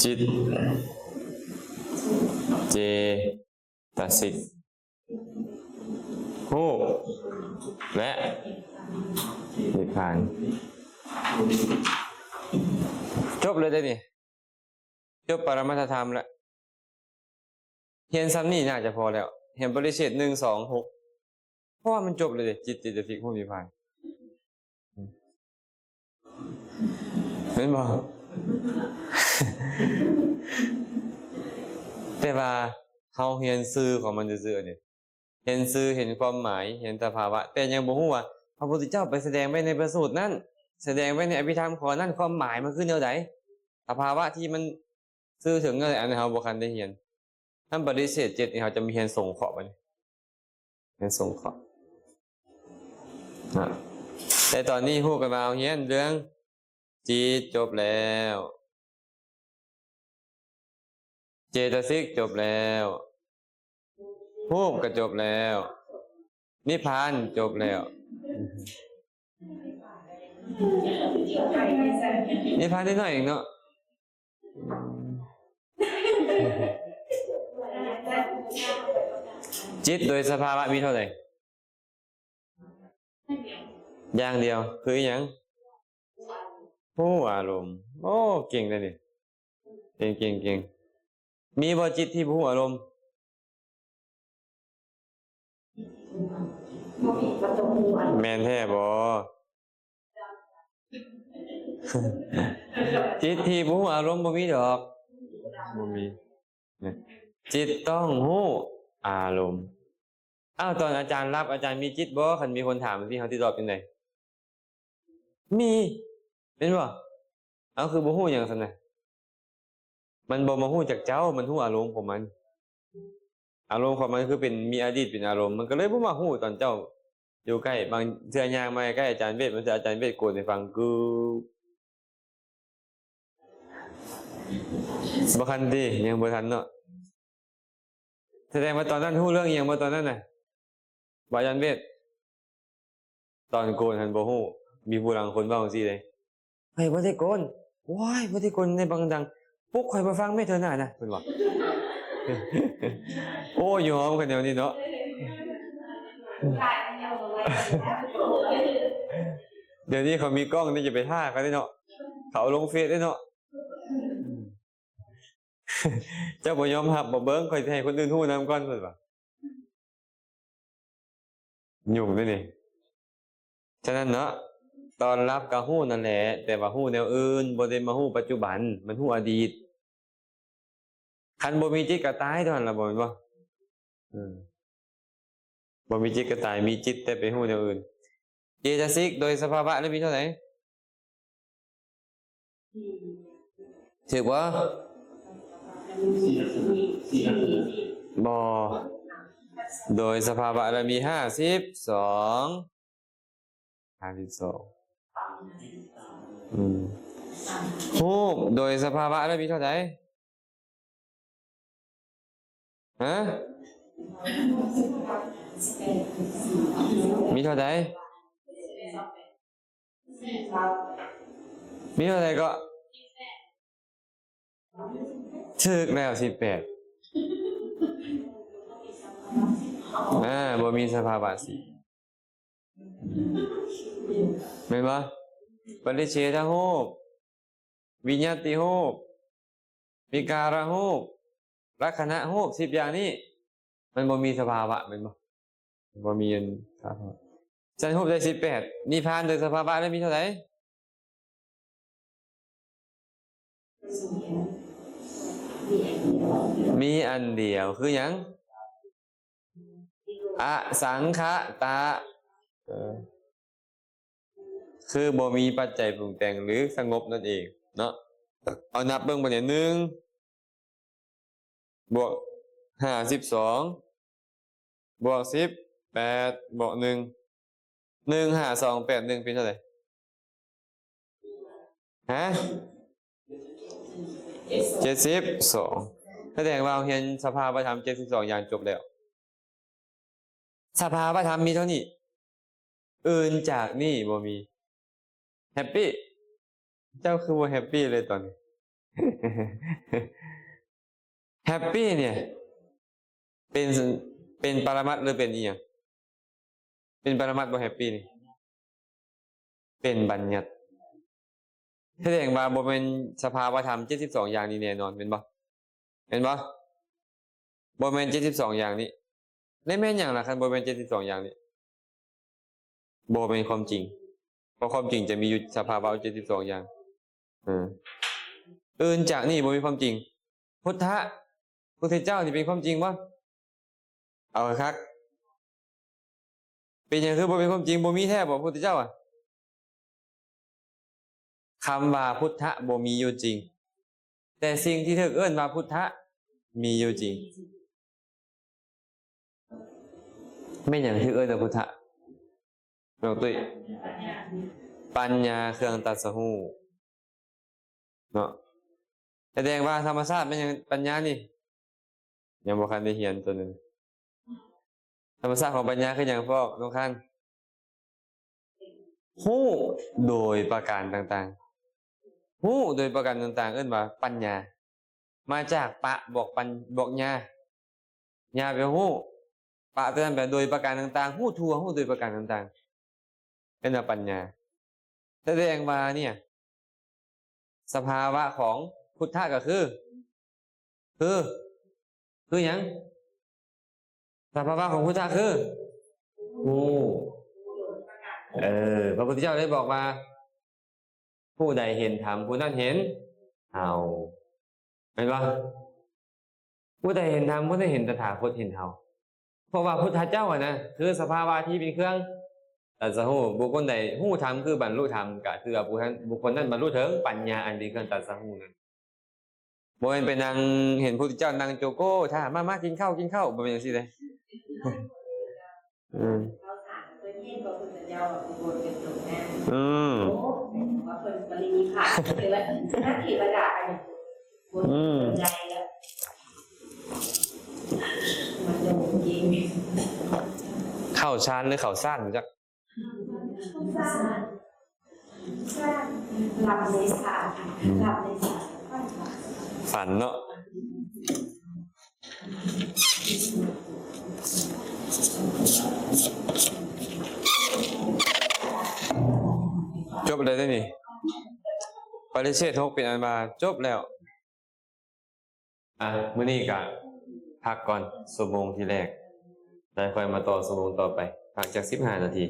ຈິດ ເຈຕະສິກ ຮູບ ແລະ ນິບພານ. ຈົບເລີຍເດ້ນີ້. ຈົບປະລະມັດຖະທຳແລ້ວ. ຮຽນຊ່ຳນີ້ໜ້າຈະພໍແລ້ວ. ຮຽນປະລິເສດ ໜຶ່ງ ສອງ ຫົກ ເພາະວ່າມັນຈົບເລີຍເດ້ ຈິດ, ເຈຕະສິກ, ຮູບ, ນິບພານ. ແມ່ນບໍ່? ແຕ່ວ່າເຮົາຮຽນຊື່ຂອງມັນຊື່ໆ ອັນນີ້ ເຫັນຊື່, ເຫັນຄວາມໝາຍ, ເຫັນສະພາວະ, ແຕ່ຍັງບໍ່ຮູ້ວ່າພະພຸດທະເຈົ້າໄປສະແດງໄວ້ໃນພະສູດນັ້ນ, ສະແດງໄວ້ໃນອະພິທຳຂໍ້ນັ້ນ, ຄວາມໝາຍມັນຄືແນວໃດ? ສະພາວະທີ່ມັນຊື່ເຖິງແນວໃດ? ອັນນີ້ເຮົາບໍ່ທັນໄດ້ຮຽນ. ນຳປະລິເສດເຈັດນີ້ ເຮົາຈະມາຮຽນສົງເຄາະບັດນີ້. ຮຽນສົງເຄາະນະ. ແຕ່ຕອນນີ້ຮູ້ກັນວ່າເຮົາຮຽນເລື່ອງ ຈິດຈົບແລ້ວ, ເຈຕະສິກຈົບແລ້ວ, ຮູບກໍຈົບແລ້ວ, ນິບພານຈົບແລ້ວ. ນິບພານນິດໜ້ອຍເອງເນາະ. ຈິດໂດຍສະພາວະມີເທົ່າໃດ? ຢ່າງດຽວ. ຄືອີ່ຫຍັງ? ຮູ້ອາລົມ. ໂອ້ ເກັ່ງເດ້ນີ້. ເກັ່ງ, ເກັ່ງ, ເກັ່ງ. ມີບໍ່ຈິດທີ່ບໍ່ຮູ້ອາລົມ? ແມ່ນແທ້ບໍ່? ຈິດທີ່ບໍ່ຮູ້ອາລົມບໍ່ມີດອກ. ບໍ່ມີ. ຈິດຕ້ອງຮູ້ອາລົມ. ອ້າວ ຕອນອາຈານຫຼັບ ອາຈານມີຈິດບໍ່? ຄັນມີຄົນຖາມຈັ່ງຊີ້ ເຮົາຊິຕອບຈັ່ງໃດ? ມີ. ແມ່ນບໍ່? ເອົາ ຄືບໍ່ຮູ້ຫຍັງຊັ້ນນະ? ມັນບໍ່ມາຮູ້ຈັກເຈົ້າ, ມັນຮູ້ອາລົມຂອງມັນ. ອາລົມຂອງມັນຄືເປັນ ມີອະດີດເປັນອາລົມ, ມັນກໍເລີຍບໍ່ມາຮູ້ຕອນເຈົ້າຢູ່ໃກ້. ບາງເທື່ອຍ່າງມາໃກ້ອາຈານເວດ, ບາງເທື່ອອາຈານເວດໂກນໃຫ້ຟັງ ກຶ. ບໍ່ທັນຕິ? ຍັງບໍ່ທັນເນາະ. ສະແດງວ່າຕອນນັ້ນຮູ້ເລື່ອງອີ່ຫຍັງບໍ່ຕອນນັ້ນນະ? ບໍ່ອາຈານເວດ? ຕອນໂກນຫັ້ນບໍ່ຮູ້. ມີຜູ້ລາງຄົນເວົ້າຈັ່ງຊີ້ເດ້. ຂ້ອຍບໍ່ໄດ້ໂກນ. ໂອ້ຍ ບໍ່ໄດ້ໂກນໃນບັງດັງ. ປຸກຂ້ອຍມາຟັງແມ່ເທື່ອໜ້ານະ ເພິ່ນວ່າ. ໂອ້ ຍອມກັນແນວນີ້ເນາະ. ດຽວນີ້ເຂົາມີກ້ອງນີ້ ຢ່າໄປທ້າເຂົາເດ້ເນາະ. ເຂົາເອົາລົງເຟສເດ້ເນາະ. ເຈົ້າບໍ່ຍອມຮັບບໍ່ເບິ່ງ, ຂ້ອຍຊິໃຫ້ຄົນອື່ນຮູ້ນຳກ່ອນ ເພິ່ນວ່າ. ຫຍຸ້ງເດ້ນີ້. ສະນັ້ນເນາະ, ຕອນຫຼັບກໍຮູ້ນັ້ນແຫຼະ, ແຕ່ວ່າຮູ້ແນວອື່ນ, ບໍ່ໄດ້ມາຮູ້ປັດຈຸບັນ, ມັນຮູ້ອະດີດ. ຄັນບໍ່ມີຈິດກໍຕາຍເທົ່ານັ້ນລະ ບໍ່ແມ່ນບໍ່? ເອີ ບໍ່ມີຈິດກໍຕາຍ, ມີຈິດແຕ່ໄປຮູ້ແນວອື່ນ. ເຈຕະສິກໂດຍສະພາວະລະມີເທົ່າໃດ? ຖືກບໍ່? ບໍ່. ໂດຍສະພາວະລະມີຫ້າສິບສອງ. ຫ້າສິບສອງ. ອືມ. ຮູບໂດຍສະພາວະລະມີເທົ່າໃດ? ຮະ? ມີເທົ່າໃດ? ມີເທົ່າໃດເກາະ? ຖືກແລ້ວ ສິບແປດ. ອາ ບໍ່ມີສະພາວະສີ່ ແມ່ນບໍ່? ປະລິເສທະຮູບ, ວິນຍາຕິຮູບ, ວິກາລະຮູບ, ລັກຂະນະຮູບ ສິບຢ່າງນີ້ ມັນບໍ່ມີສະພາວະ ແມ່ນບໍ່? ບໍ່ມີອັນສະພາວະ. ຊັ້ນຮູບໄດ້ສິບແປດ, ນິບພານໂດຍສະພາວະແລ້ວມີເທົ່າໃດ? ມີອັນດຽວ ຄືຫຍັງ? ອະສັງຂະຕະ ເອີ ຄືບໍ່ມີປັດໄຈປຸງແຕ່ງ ຫຼື ສະຫງົບນັ້ນເອງເນາະ. ເອົານັບເບິ່ງບັດນີ້ ໜຶ່ງ ບວກ ຫ້າສິບສອງ ບວກ ສິບແປດ ບວກ ໜຶ່ງ ໜຶ່ງຫ້າສອງແປດໜຶ່ງ ເປັນເທົ່າໃດ? ຮະ? ເຈັດສິບສອງ. ສະແດງວ່າເຮົາຮຽນສະພາວະທຳເຈັດສິບສອງຢ່າງຈົບແລ້ວ. ສະພາວະທຳມີເທົ່ານີ້ ອື່ນຈາກນີ້ບໍ່ມີ. ແຮັບປີ້? ເຈົ້າຄືບໍ່ແຮັບປີ້ເລີຍຕອນນີ້? ແຮັບປີ້ນີ້ ເປັນ ເປັນປະລະມັດ ຫຼື ເປັນອີ່ຫຍັງ? ເປັນປະລະມັດບໍ່ແຮັບປີ້ນີ້? ເປັນບັນຍັດ. ສະແດງວ່າບໍ່ແມ່ນສະພາວະທຳເຈັດສິບສອງຢ່າງນີ້ແນ່ນອນ ແມ່ນບໍ່? ແມ່ນບໍ່? ບໍ່ແມ່ນເຈັດສິບສອງຢ່າງນີ້. ແລ້ວແມ່ນຫຍັງລະ ຄັນບໍ່ແມ່ນເຈັດສິບສອງຢ່າງນີ້? ບໍ່ແມ່ນຄວາມຈິງ. ເພາະຄວາມຈິງຈະມີຢູ່ສະພາວະເຈັດສິບສອງຢ່າງ. ເອີ ອື່ນຈາກນີ້ບໍ່ມີຄວາມຈິງ. ພຸດທະ ພຸດທະເຈົ້ານີ້ເປັນຄວາມຈິງບໍ່? ເອົາຄັກ. ເປັນຫຍັງຄືບໍ່ເປັນຄວາມຈິງ? ບໍ່ມີແທ້ບໍ່ ພຸດທະເຈົ້າອະ? ຄຳວ່າພຸດທະບໍ່ມີຢູ່ຈິງ, ແຕ່ສິ່ງທີ່ຖືກເອີ້ນວ່າພຸດທະມີຢູ່ຈິງ. ແມ່ນຫຍັງຖືກເອີ້ນວ່າພຸດທະ? ນ້ອງຕຸ້ຍ. ປັນຍາເຄື່ອງຕັດສະຮູ້ເນາະ. ສະແດງວ່າທຳມະຊາດແມ່ນຫຍັງ? ປັນຍານີ້ ຍັງບໍ່ທັນໄດ້ຮຽນໂຕໜຶ່ງ. ທຳມະຊາດຂອງປັນຍາຄືຫຍັງ? ບອກນ້ອງຄັນ. ຮູ້ໂດຍປະການຕ່າງໆ. ຮູ້ໂດຍປະການຕ່າງໆ ເອີ້ນວ່າປັນຍາ. ມາຈາກປະບວກປັນ ບວກຍາ. ຍາແປວ່າຮູ້. ປະໂຕນັ້ນແປວ່າໂດຍປະການຕ່າງໆ, ຮູ້ທົ່ວ, ຮູ້ໂດຍປະການຕ່າງໆ. ເອີ້ນວ່າປັນຍາ. ສະແດງວ່າເນຍ ສະພາວະຂອງພຸດທະກໍຄື ຄື ຄືຫຍັງ? ສະພາວະຂອງພຸດທະຄື ຮູ້. ເອີ ພະພຸດທະເຈົ້າໄດ້ບອກວ່າ ຜູ້ໃດເຫັນທຳ ຜູ້ນັ້ນເຫັນເຮົາ. ແມ່ນບໍ່? ຜູ້ໃດເຫັນທຳ ຜູ້ນັ້ນເຫັນຕະຖາຄົດ ເຫັນເຮົາ. ເພາະວ່າພຸດທະເຈົ້າຫັ້ນນະ ຄືສະພາວະທີ່ເປັນເຄື່ອງຕັດສະຮູ້. ບຸກຄົນໃດຮູ້ທຳ ຄືບັນລຸທຳ ກະຖືວ່າຜູ້ນັ້ນ ບຸກຄົນນັ້ນບັນລຸເຖິງປັນຍາອັນເປັນເຄື່ອງຕັດສະຮູ້ນັ້ນ. ບໍ່ແມ່ນໄປນັ່ງເຫັນພຸດທະເຈົ້ານັ່ງໂຈໂກ້ຖ້າ ມາ ມາກິນເຂົ້າ ກິນເຂົ້າ ບໍ່ແມ່ນຈັ່ງຊີ້ເດ້. ອືມ ເຂົາສານເພິ່ນເຫັນວ່າພຸດທະເຈົ້າວ່າເປັນຄົນເປັນຕົນນະ. ອືມ ວ່າເພິ່ນປະລິນິບພານ ເທວະ ເທວະດາອັນນີ້. ອືມ ໃຫຍ່ແລ້ວ ມັນຈະບໍ່ເກັ່ງ. ເຂົ້າຊານ ຫຼື ເຂົ້າຊານ ຈັກ. ຝັນເນາະ. ຈົບແລ້ວເດ້ນີ້. ປະລິເສດຫົກເປັນອັນວ່າຈົບແລ້ວ. ອ່ະ ມື້ນີ້ກະພັກກ່ອນ ຊົ່ວໂມງທີແລກ ແລ້ວຄ່ອຍມາຕໍ່ຊົ່ວໂມງຕໍ່ໄປ ພັກຈັກສິບຫ້ານາທີ.